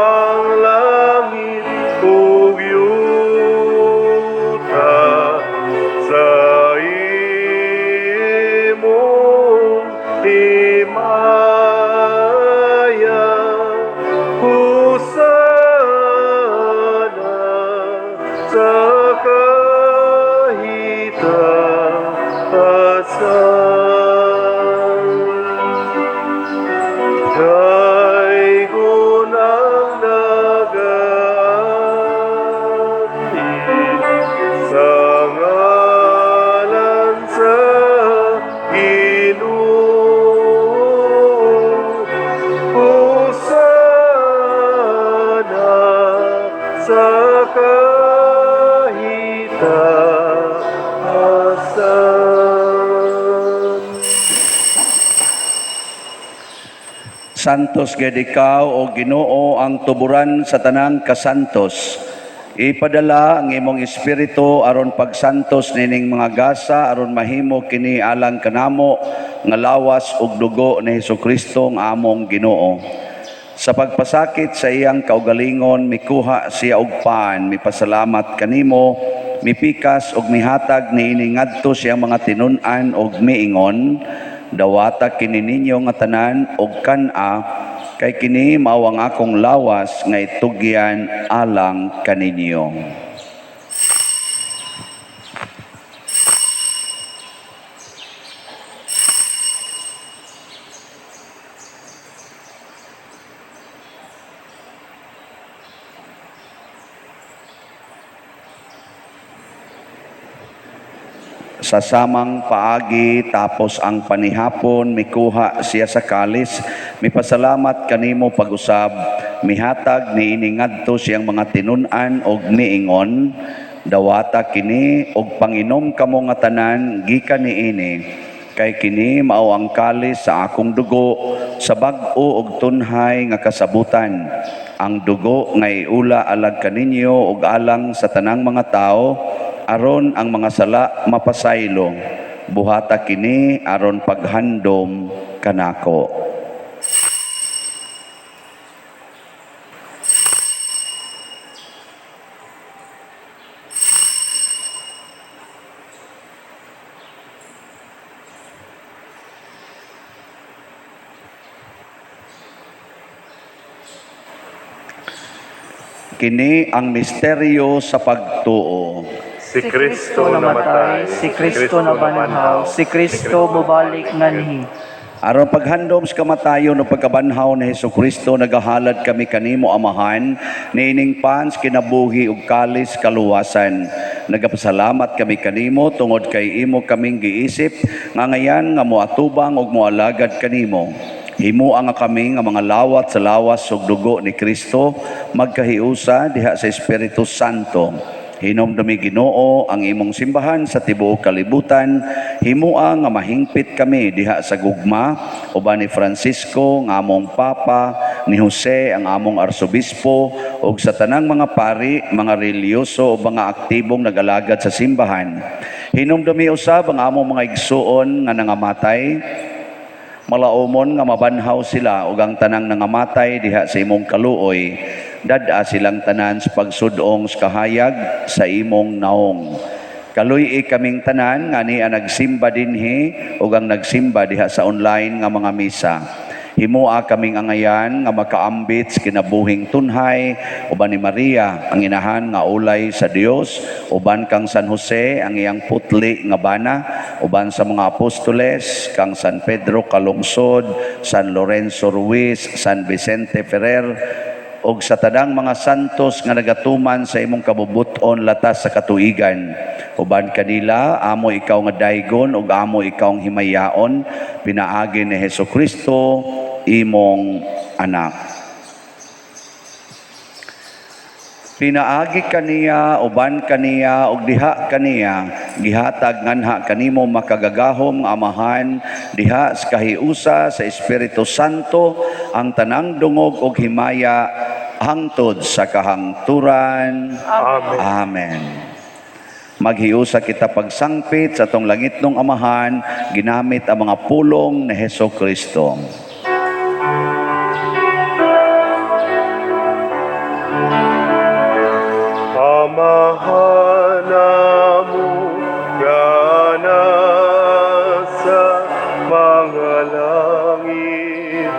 ang langit ug yuta sa imong himaya. Hosana sa kahitasan. Daygon ang nagaanhi sa ngalan sa Ginoo. Hosana sa kahitasan. Santos gid ikaw, o Ginoo, ang tuburan sa tanang kasantos. Ipadala ang imong espiritu aron pagsantos nining mga gasa aron mahimo kini alang kanamo nga lawas ug dugo ni Hesukristo nga among Ginoo. Sa pagpasakit sa iyang kaugalingon, mikuha siya og pan, mipasalamat kanimo, mipikas ug mihatag niini ngadto sa iyang mga tinun-an ug miingon, "Dawata kini ninyo nga tanan og kan-a, kay kini mao ang akong lawas nga itugyan alang kaninyo." Sa samang paagi, tapos ang panihapon, mikuha siya sa kalis, mipasalamat kanimo pag-usab, mihatag niini ngadto sa iyang mga tinun-an og miingon, "Dawata kini og panginom kamo nga tanan gikan niini, kay kini mao ang kalis sa akong dugo sa bag-o og tunhay nga kasabutan, ang dugo nga iula alang kaninyo ug alang sa tanang mga tawo aron ang mga sala mapasaylo. Buhata kini aron paghandom kanako." Kini ang misteryo sa pagtuo. Si Kristo namatay, si Kristo nabanhaw, si Kristo mobalik nganhi. Aron paghandom sa kamatayon o pagkabanhaw ni Hesus Kristo, nagahalad kami kanimo, Amahan, niining pan sa kinabuhi ug kalis kaluwasan. Nagapasalamat kami kanimo tungod kay imo kaming giisip nga ngayan nga moatubang ug moalagad kanimo. Himoa nga kami nga mga lawat sa lawas ug dugo ni Kristo magkahiusa diha sa Espiritu Santo. Hinumdumi, Ginoo, ang imong simbahan sa tibuok kalibutan. Himoa nga mahingpit kami diha sa gugma uban ni Francisco nga among Papa, ni Jose ang among Arsobispo ug sa tanang mga pari, mga relihiyoso ug mga aktibong nagalagad sa simbahan. Hinumdumi usab ang among mga igsuon nga nangamatay, malaumon nga mabanhaw sila ug ang tanang nangamatay diha sa imong kaluoy. Dad-a silang tanan sa pagsudong sa kahayag sa imong naong. Kaluy-i kaming tanan nga ania nagsimba dinhi ug ang nagsimba diha sa online nga mga misa. Himoa kaming angayan nga makaambit sa kinabuhing tunhay uban ni Maria ang inahan nga ulay sa Dios, uban kang San Jose ang iyang putli nga bana, uban sa mga apostoles kang San Pedro Calungsod, San Lorenzo Ruiz, San Vicente Ferrer ug sa tanang mga santos nga nagatuman sa imong kabubut-on latas sa katuigan. Uban kanila, amo ikaw nga daygon ug amo ikaw ang himayaon pinaagi ni Hesus Kristo imong anak. Pinaagi kaniya, uban kaniya, ug diha kaniya, gihatag nganha kanimo makagagahom nga Amahan, diha sa kahiusa sa Espiritu Santo, ang tanang dungog ug himaya hangtod sa kahangturan. Amen. Amen. Maghiusa kita pagsangpit sa atong langitnong Amahan, ginamit ang mga pulong ni Heso Kristo. Amahan namo nga nasa mga langit,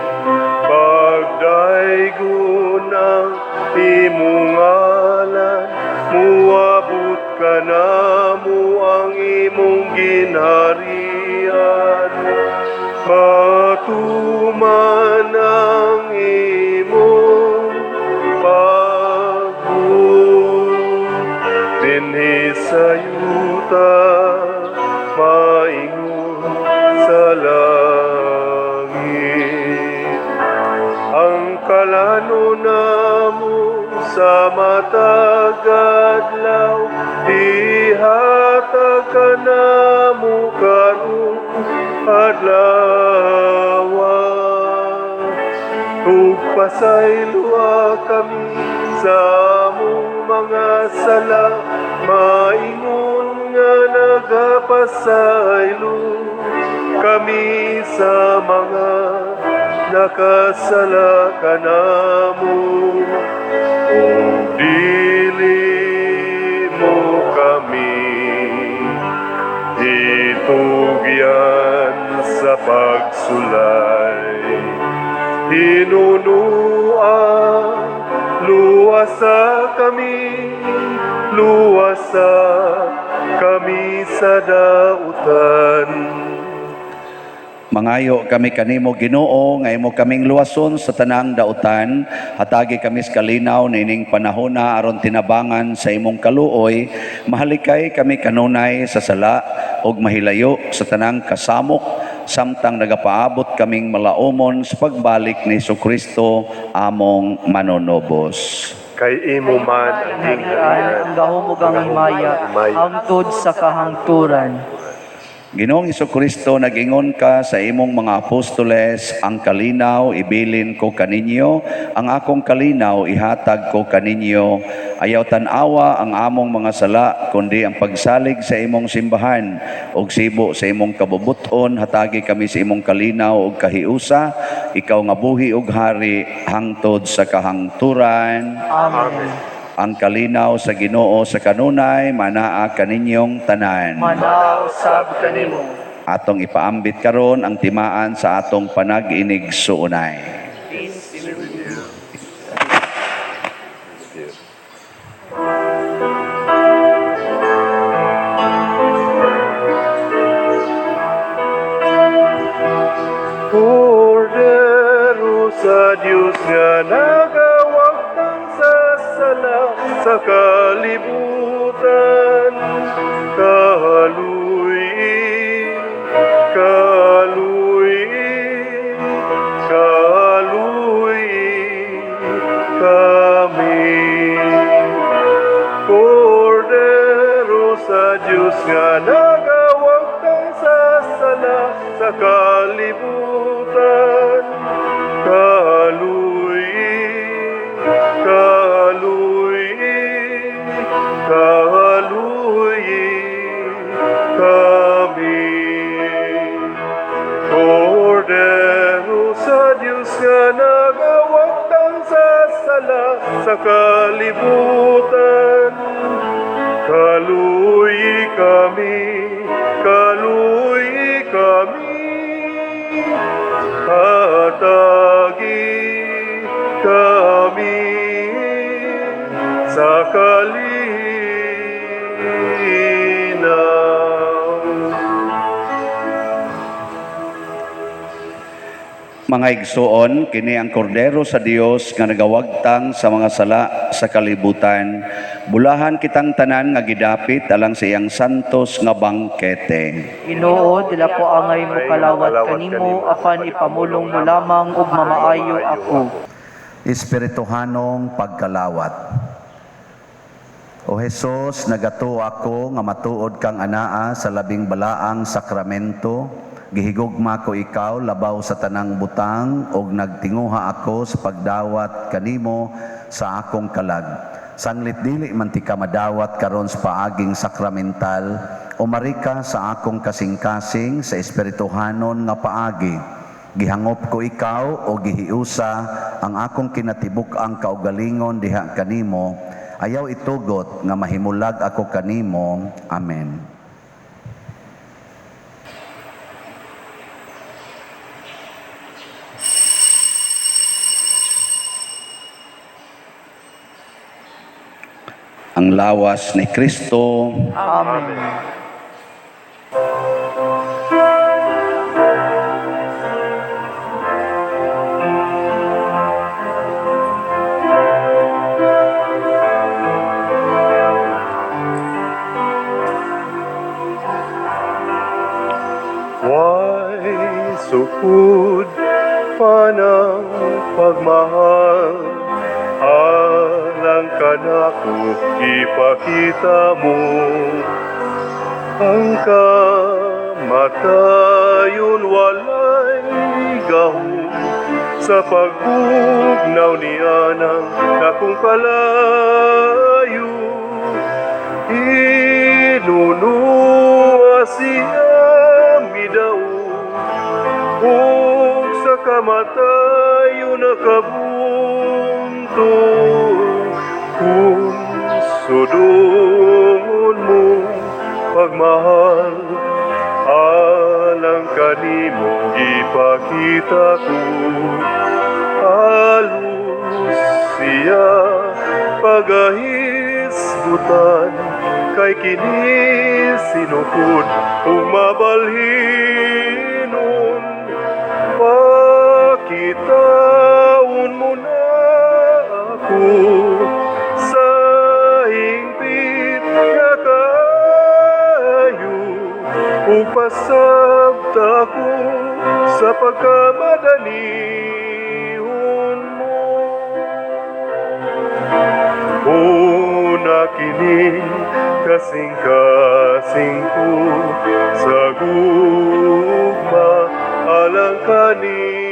pagdaygon ang imong ngalan, muabot kanamo ang imong ginharian, matuman ang imong pagbuot dinhi sa yuta maingon sa langit. Ang kalano namo sa matag adlaw, ihatag kanamo karong adlaw. Ug pasayloa kami sa among mga sala, maingon nga nagapasaylo kami sa mga nakasala kanamo. Ug dili mo kami itugyan sa pagsulay, hinunua, luwasa kami, luwasa kami sa dautan. Mangayo kami kanimo, Ginoo, nga imo kaming luwason sa tanang dautan. Hatagi kami sa kalinaw niining panahona aron tinabangan sa imong kaluoy, mahalikay kami kanunay sa sala ug mahilayo sa tanang kasamok samtang nagapaabot kaming malaumon sa pagbalik ni Kristo among manunobos. Kay imo man ang Gingharian, ang gahom ug ang himaya, hangtod sa kahangturan. Ginoong Kristo, nag-ingon ka sa imong mga apostoles, "Ang kalinaw ibilin ko kaninyo, ang akong kalinaw ihatag ko kaninyo. Ayaw tan-awa ang among mga sala, kundi ang pagsalig sa imong simbahan. Ug sibo sa imong kabubuton, hatagi kami sa imong kalinaw ug kahiusa, ikaw nga buhi ug hari hangtod sa kahangturan." Amen. Ang kalinaw sa Ginoo sa kanunay manaa kaninyong tanan. Manaa usab kanimo. Atong ipaambit karon ang timaan sa atong panag-inigsuonay. Peace be with you. Kordero sa Diyos nga nagawagtang sa sala sa kalibutan, kaluy, kaluy, kaluy kami. Kordero sa Diyos nga nagawagtang sa sala sa kalibutan, kaluy, kaluy, kaluy kami. Kordero sa Diyos nga nagawagtang sa sala sa kalibutan, kaluy kami, kaluy kami. Hatagi Mga igsoon, kini ang kordero sa Dios nga nagawagtang sa mga sala sa kalibutan. Bulahan kitang tanan nga gidapit alang sa iyang santos nga bangkete. Ginoo, dili ko angay mokalawat kanimo apan ipamulong mo lamang ug mamaayo ako. Espirituhanong pagkalawat. O Hesus, nagatuo ako nga matuod kang anaa sa labing balaang sakramento. Gihigugma ko ikaw labaw sa tanang butang ug nagtinguha ako sa pagdawat kanimo sa akong kalag. Sanglit dili man tika madawat karon sa paaging sakramental, umari ka sa akong kasing-kasing sa espirituhanon nga paagi. Gihangop ko ikaw o gihiusa ang akong kinatibuk-ang kaugalingon diha kanimo. Ayaw itugot nga mahimulag ako kanimo. Amen. Ang lawas ni Kristo. Amen. Why sukod pa ng pagmahal, alang kanako ipakita mo ang kamatayon walay gahom sa pagbugnaw niya ng akong kalayo. Inunuwa siya midaw ug sa kamatayon nakabunto, kung sudungon mo pagmahal alang kanimo ipakita ko. Alos siya pagahisgutan kay kini sinukod ug mabalhinon. Pakitaon mo na ako sa hingpit nga kaayo ug pasabta ako sa pagkamadanihon mo. Una kini kasing-kasing ko sa gugma alang kanimo.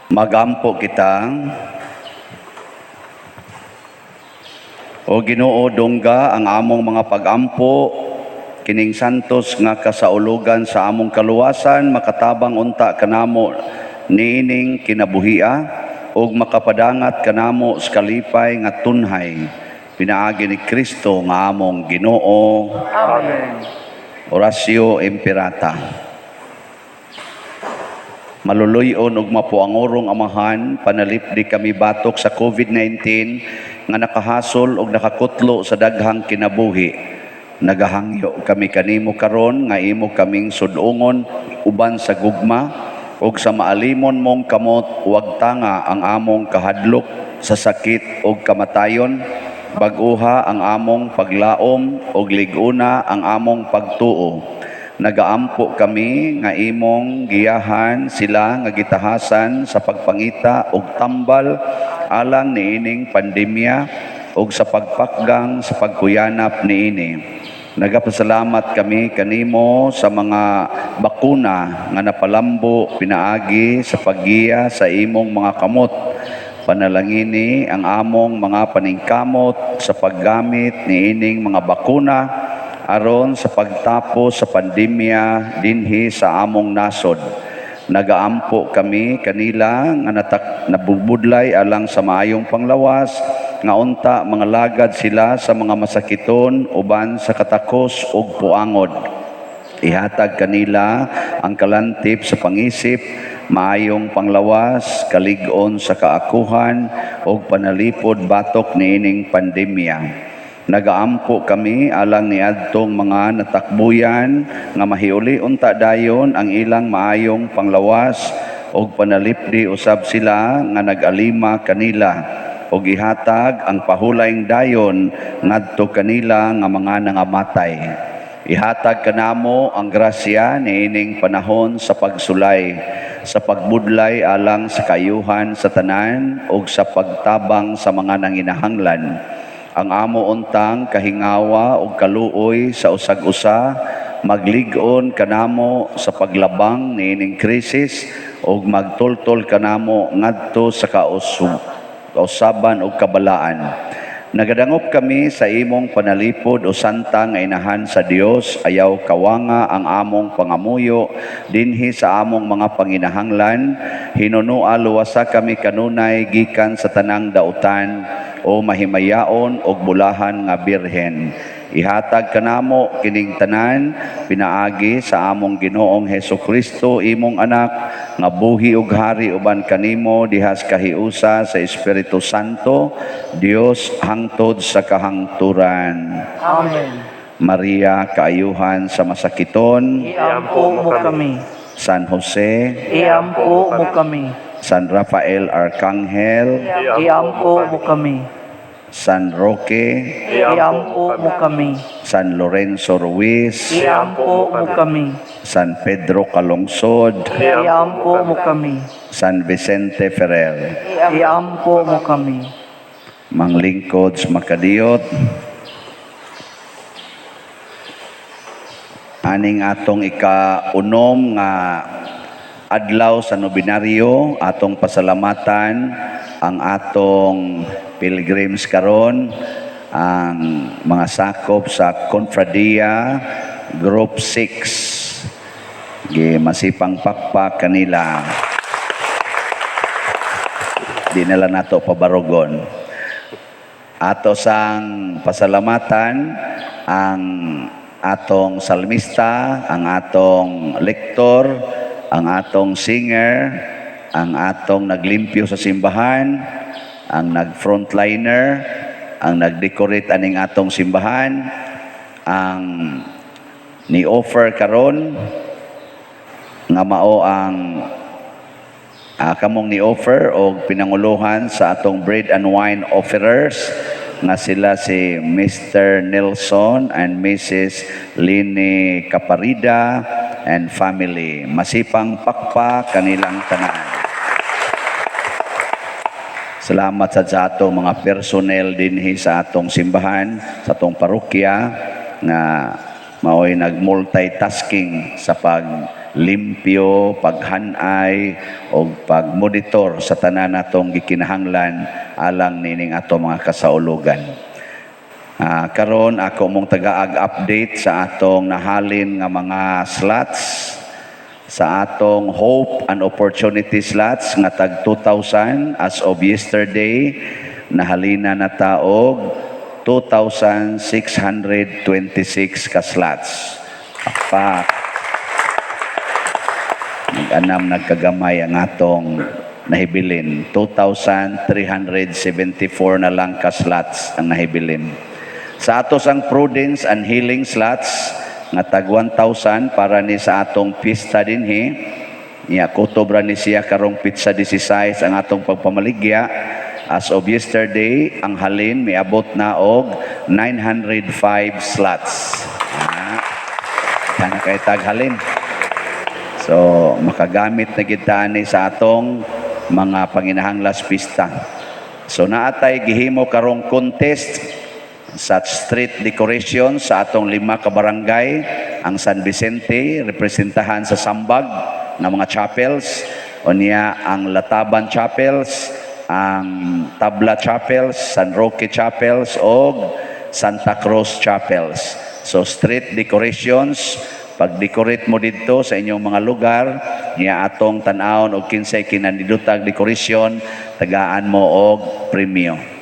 Magampo kita. O Ginoo, dungga ang among mga pagampo kining santos nga kasaulugan sa among kaluwasan makatabang unta kanamo niining kinabuhia ug makapadangat kanamo sa kalipay nga tunhay pinaagi ni Kristo nga among Ginoo. Amen. Oratio Imperata. Maluluy-on ug mapuangurong Amahan, panalipdi kami batok sa COVID-19 nga nakahasol ug nakakutlo sa daghang kinabuhi. Nagahangyo kami kanimo karon nga imo kaming sudungon uban sa gugma ug sa maalimon mong kamot wagtanga ang among kahadlok sa sakit ug kamatayon. Bag-uha ang among paglaom ug lig-una ang among pagtuo. Nagaampo kami nga imong giyahan sila nga gitahasan sa pagpangita og tambal alang niining pandemya ug sa pagpakgang sa pagkuyanap niini. Nagapasalamat kami kanimo sa mga bakuna nga napalambo pinaagi sa paggiya sa imong mga kamot. Panalangini ang among mga paningkamot sa paggamit niining mga bakuna aron sa pagtapos sa pandemya dinhi sa among nasod. Nagaampo kami kanila nga nabubudlay alang sa maayong panglawas nga unta mga lagad sila sa mga masakiton uban sa katakos ug puangod. Ihatag kanila ang kalantip sa pangisip maayong panglawas, kalig-on sa kaakuhan ug panalipod batok niining pandemya. Nagaampo kami alang niadtong mga natakbuyan nga mahiuli unta dayon ang ilang maayong panglawas ug panalipdi usab sila nga nag-alima kanila ug ihatag ang pahulayng dayon ngadto kanila nga mga nangamatay. Ihatag kanamo ang grasya niining panahon sa pagsulay, sa pagbudlay alang sa kaayuhan sa tanan ug sa pagtabang sa mga nanginahanglan. Ang amo untang kahingawa ug kaluoy sa usag-usa maglig-on kanamo sa paglabang niining krisis ug magtultol kanamo ngadto sa kausaban ug kabalaan. Nagadangop kami sa imong panalipod, o Santa nga Inahan sa Dios. Ayaw kawanga ang among pangamuyo dinhi sa among mga panginahanglan. Hinunua luwasa kami kanunay gikan sa tanang dautan, o mahimayaon ug bulahan nga Birhen. Ihatag kanamo kining tanan pinaagi sa among Ginoong Hesus Kristo, imong anak, nga buhi ug hari uban kanimo dihas kahiusa sa Espiritu Santo, Dios, hangtod sa kahangturan. Amen. Maria, kaayuhan sa masakiton, Iampo mo kami. San Jose, Iampo mo kami. San Rafael Arcangel, Iampo mo kami. San Roque, Iampo mo kami. San Lorenzo Ruiz, Iampo mo kami. San Pedro Calungsod, Iampo mo kami. San Vicente Ferrer. Iampo mo kami. Manglingkod sa makadiyot. Aning atong ikaunom nga adlaw sa nobinaryo, atong pasalamatan ang atong pilgrims karon, ang mga sakop sa Confradia Group 6. Gi masipang pakpak kanila. Di nila nato pabarugon. Ato sang pasalamatan ang atong salmista, ang atong lektor, ang atong singer, ang atong naglimpyo sa simbahan, ang nag-frontliner, ang nag-decorate aning atong simbahan, ang ni-offer karon nga mao ang kamong ni-offer og pinanguluhan sa atong bread and wine offerers nga sila si Mr. Nelson and Mrs. Lini Caparida and family. Masipang pakpak kanilang tanan. Salamat sa atong mga personnel dinhi sa atong simbahan, sa atong parokya nga mao'y nag-multitasking sa paglimpyo, paghanay o pagmonitor sa tanan natong gikinahanglan alang nining ato mga kasaulugan. Karon ako mong tagaag update sa atong nahalin nga mga slots sa atong Hope and Opportunity slots nga tag 2,000. As of yesterday, nahalina na ta og 2,626 ka slots. Pakpak. Nag-anam nagkagamay ang atong nahibilin. 2,374 na lang ka slots ang nahibilin. Sa atos ang Prudence and Healing slots nga tag 1,000 para ni sa atong pista dinhi. Niya kutob ra ni siya karong petsa 16 ang atong pagpamaligya. As of yesterday, ang halin miabot na og 905 slots. Kana kay taghalin. So, makagamit na kita ani sa atong mga panginahanglas pista. So, naatay gihimo karong contest sa street decoration sa atong lima ka barangay, ang San Vicente, representahan sa Sambag nga mga chapels, unya ang Lataban Chapels, ang Tabla Chapels, San Roque Chapels, og Santa Cruz Chapels. So street decorations, pag-decorate mo didto sa inyong mga lugar, niya atong tan-awon og kinsay kinanindotag decoration, tagaan mo og premyo.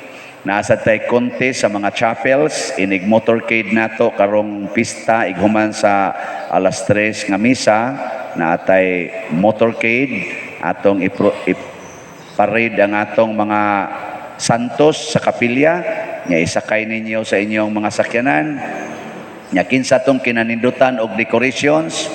Nasa tay contest sa mga chapels, inig motorcade nato karong pista ighuman sa alas 3 nga misa, naatay motorcade. Atong i-parade ang atong mga santos sa kapilya nya isakay ninyo sa inyong mga sakyanan. Nya kinsa tong kinanindutan og decorations,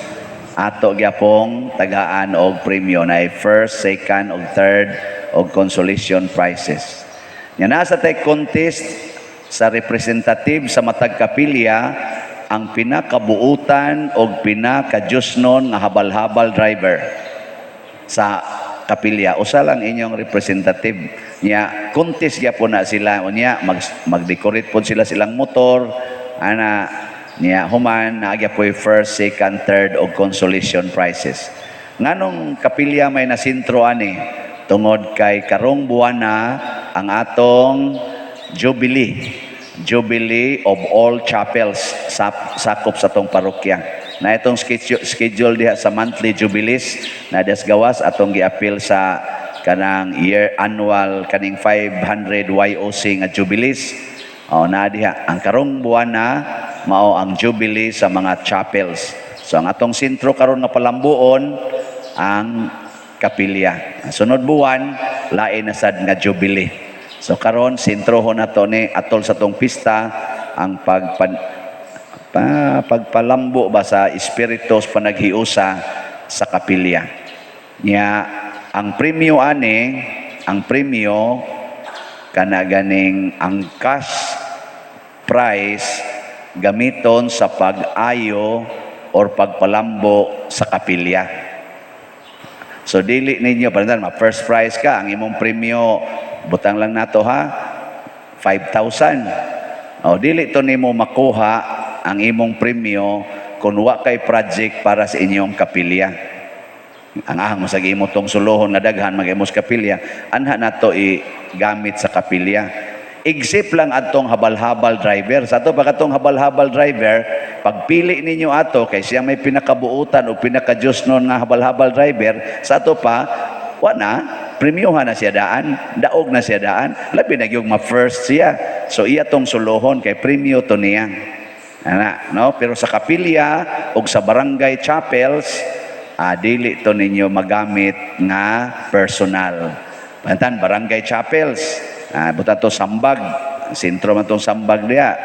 ato gyapong tagaan og premyo na first, second og third og consolation prizes. Nya nasa tay contest sa representative sa matag kapilya, ang pinakabuutan og pinakajusnon nga habal-habal driver sa kapilya. Usa lang inyong representative. Nya contest gyapon na sila. Unya mag-decorate pod sila silang motor ana. Niya human naa gyapoy first, second, third og consolation prizes. Nganong kapilya may nasintro ani? Tungod kay karong buwana ang atong jubilee, jubilee of all chapels sa sakop sa atong parokya na itong schedule diha sa monthly jubilees na des gawas atong giapil sa kanang year annual kaning 500 YOC nga jubilees. O na diha ang karong buwan na mao ang jubilee sa mga chapels. So ang atong sentro karon nga palambuon ang kapilya. Ang sunod buwan, lain na sad nga jubilee. So karon sentrohon nato ni atol sa tong pista ang pagpalambo ba sa espiritu sa panaghiusa sa kapilya. Nya ang premyo ani, ang premyo kana ganing ang cash prize gamiton sa pag-ayo or pagpalambo sa kapilya. So dili ninyo panantan ma first prize ka, ang imong premyo, butang lang nato ha, 5,000. O dili to nimo makuha ang imong premyo kung wa kay project para sa inyong kapilya. Ang ahang mo sa imo tong sulohon nga daghan mag-imos kapilya, anha nato i-gamit sa kapilya. Except lang atong habal-habal driver. Sa ato pa katong habal-habal driver, pagpili ninyo ato kay siya may pinakabuutan o pinaka-Diyos nga habal-habal driver, sa ato pa wa na premyohan na siya daan, daog na siya daan, labi na gyud ma-first siya. So iya tong sulohon kay premyo to niya. Ana, no? Pero sa kapilya o sa barangay chapels, dili to ninyo magamit nga personal. Pantan barangay chapels, buta to Sambag, sentro man tong Sambag diya.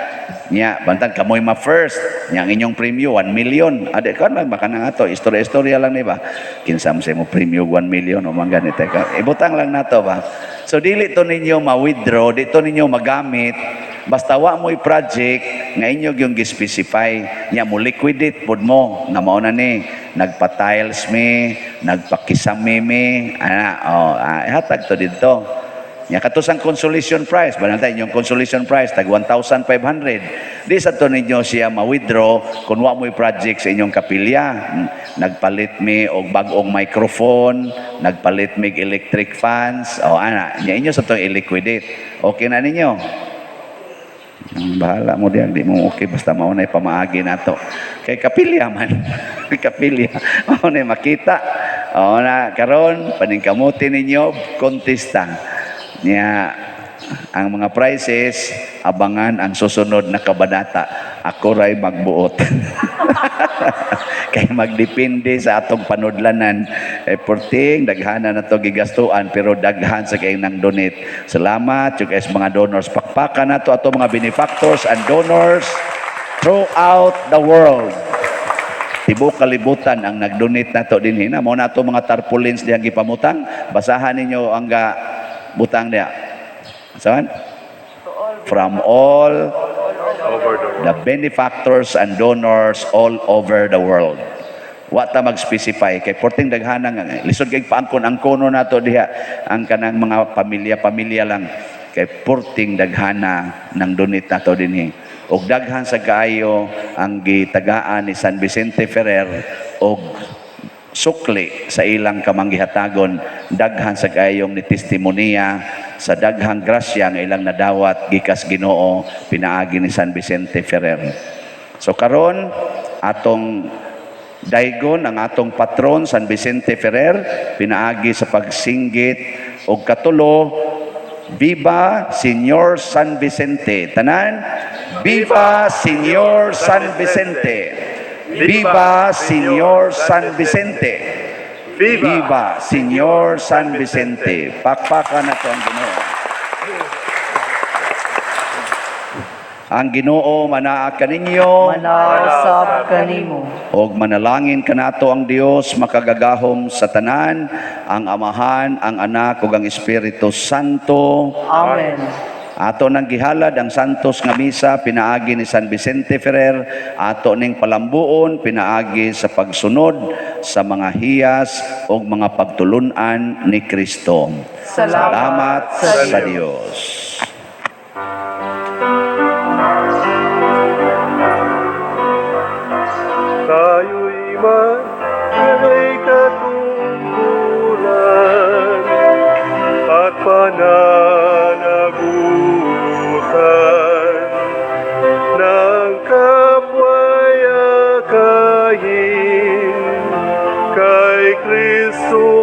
Nya, bantan kamoy ma first, nya ang inyong premyo 1 million. Ade kan lang baka na ato, istorya-istorya lang ni ba. Kinsa mo sa imo premyo 1 million o man ganit ka. Ibutang lang nato ba. So dili to ninyo ma-withdraw, di to ninyo magamit basta wa mo'y project nga inyo yung gi-specify. Nya mo liquidate pod mo nga mao na ni nagpa-tiles mi, nagpakisame mi, ana, oh, hatag to didto. Nya kato sang consolation prize, banantay inyong consolation prize tag 1,500. Di sa to ninyo siya ma-withdraw kung wa mo'y project sa inyong kapilya. Nagpalit mi og bag-ong microphone, nagpalit mi og electric fans, o ana, nya inyo sa to i-liquidate. Okay na ninyo? Ang bahala mo diyan, di mo okay basta mao na pamaagi nato. Kay kapilya man. Kapilya. Mao na makita. O na karon paningkamuti ninyo kontesta. Nya ang mga prizes, abangan ang susunod na kabanata. Ako ray magbuot. Kay magdepende sa atong panudlanan. Eh, porting, daghana na to gigastuan, pero daghan sa kayong nang donate. Salamat, yung guys, mga donors. Pakpakan na to ato mga benefactors and donors throughout the world. Tibok kalibutan ang nag-donate nato dinhi na. Mao na ato mga tarpaulins diyang gipamutang. Basahan ninyo ang ga butang diya. Saan? From all over the world. The benefactors and donors all over the world. Wa ta mag-specify kay porting daghanang lisod kay paangkon ang kono nato diha ang kanang mga pamilya-pamilya lang kay porting daghana ng donate nato dinhi. Og daghan sa kaayo ang gitagaan ni San Vicente Ferrer og sukli sa ilang kamanggihatagon, daghan sa kaayong ni testimoniya sa daghang grasya nga ilang nadawat gikas Ginoo pinaagi ni San Vicente Ferrer. So karon atong daygon ang atong patron San Vicente Ferrer pinaagi sa pagsinggit og katulo, "Viva Señor San Vicente." Tanan, "Viva Señor San Vicente. Viva Señor San Vicente. Viva! Viva Señor San Vicente. Pakpakan nato ang Ginoo. Ang Ginoo manaa kaninyo. Manausab kanimo. Og manalangin kanato ang Dios makagagahom sa tanan, ang Amahan, ang Anak ug ang Espiritu Santo. Amen. Ato nang gihalad ang santos nga misa pinaagi ni San Vicente Ferrer, ato ning palambuon pinaagi sa pagsunod sa mga hiyas ug mga pagtulun-an ni Kristo. Salamat sa sa Dios. Tayo'y may katungkulan at pananagutan ng kapwa'y akayin kay Kristo.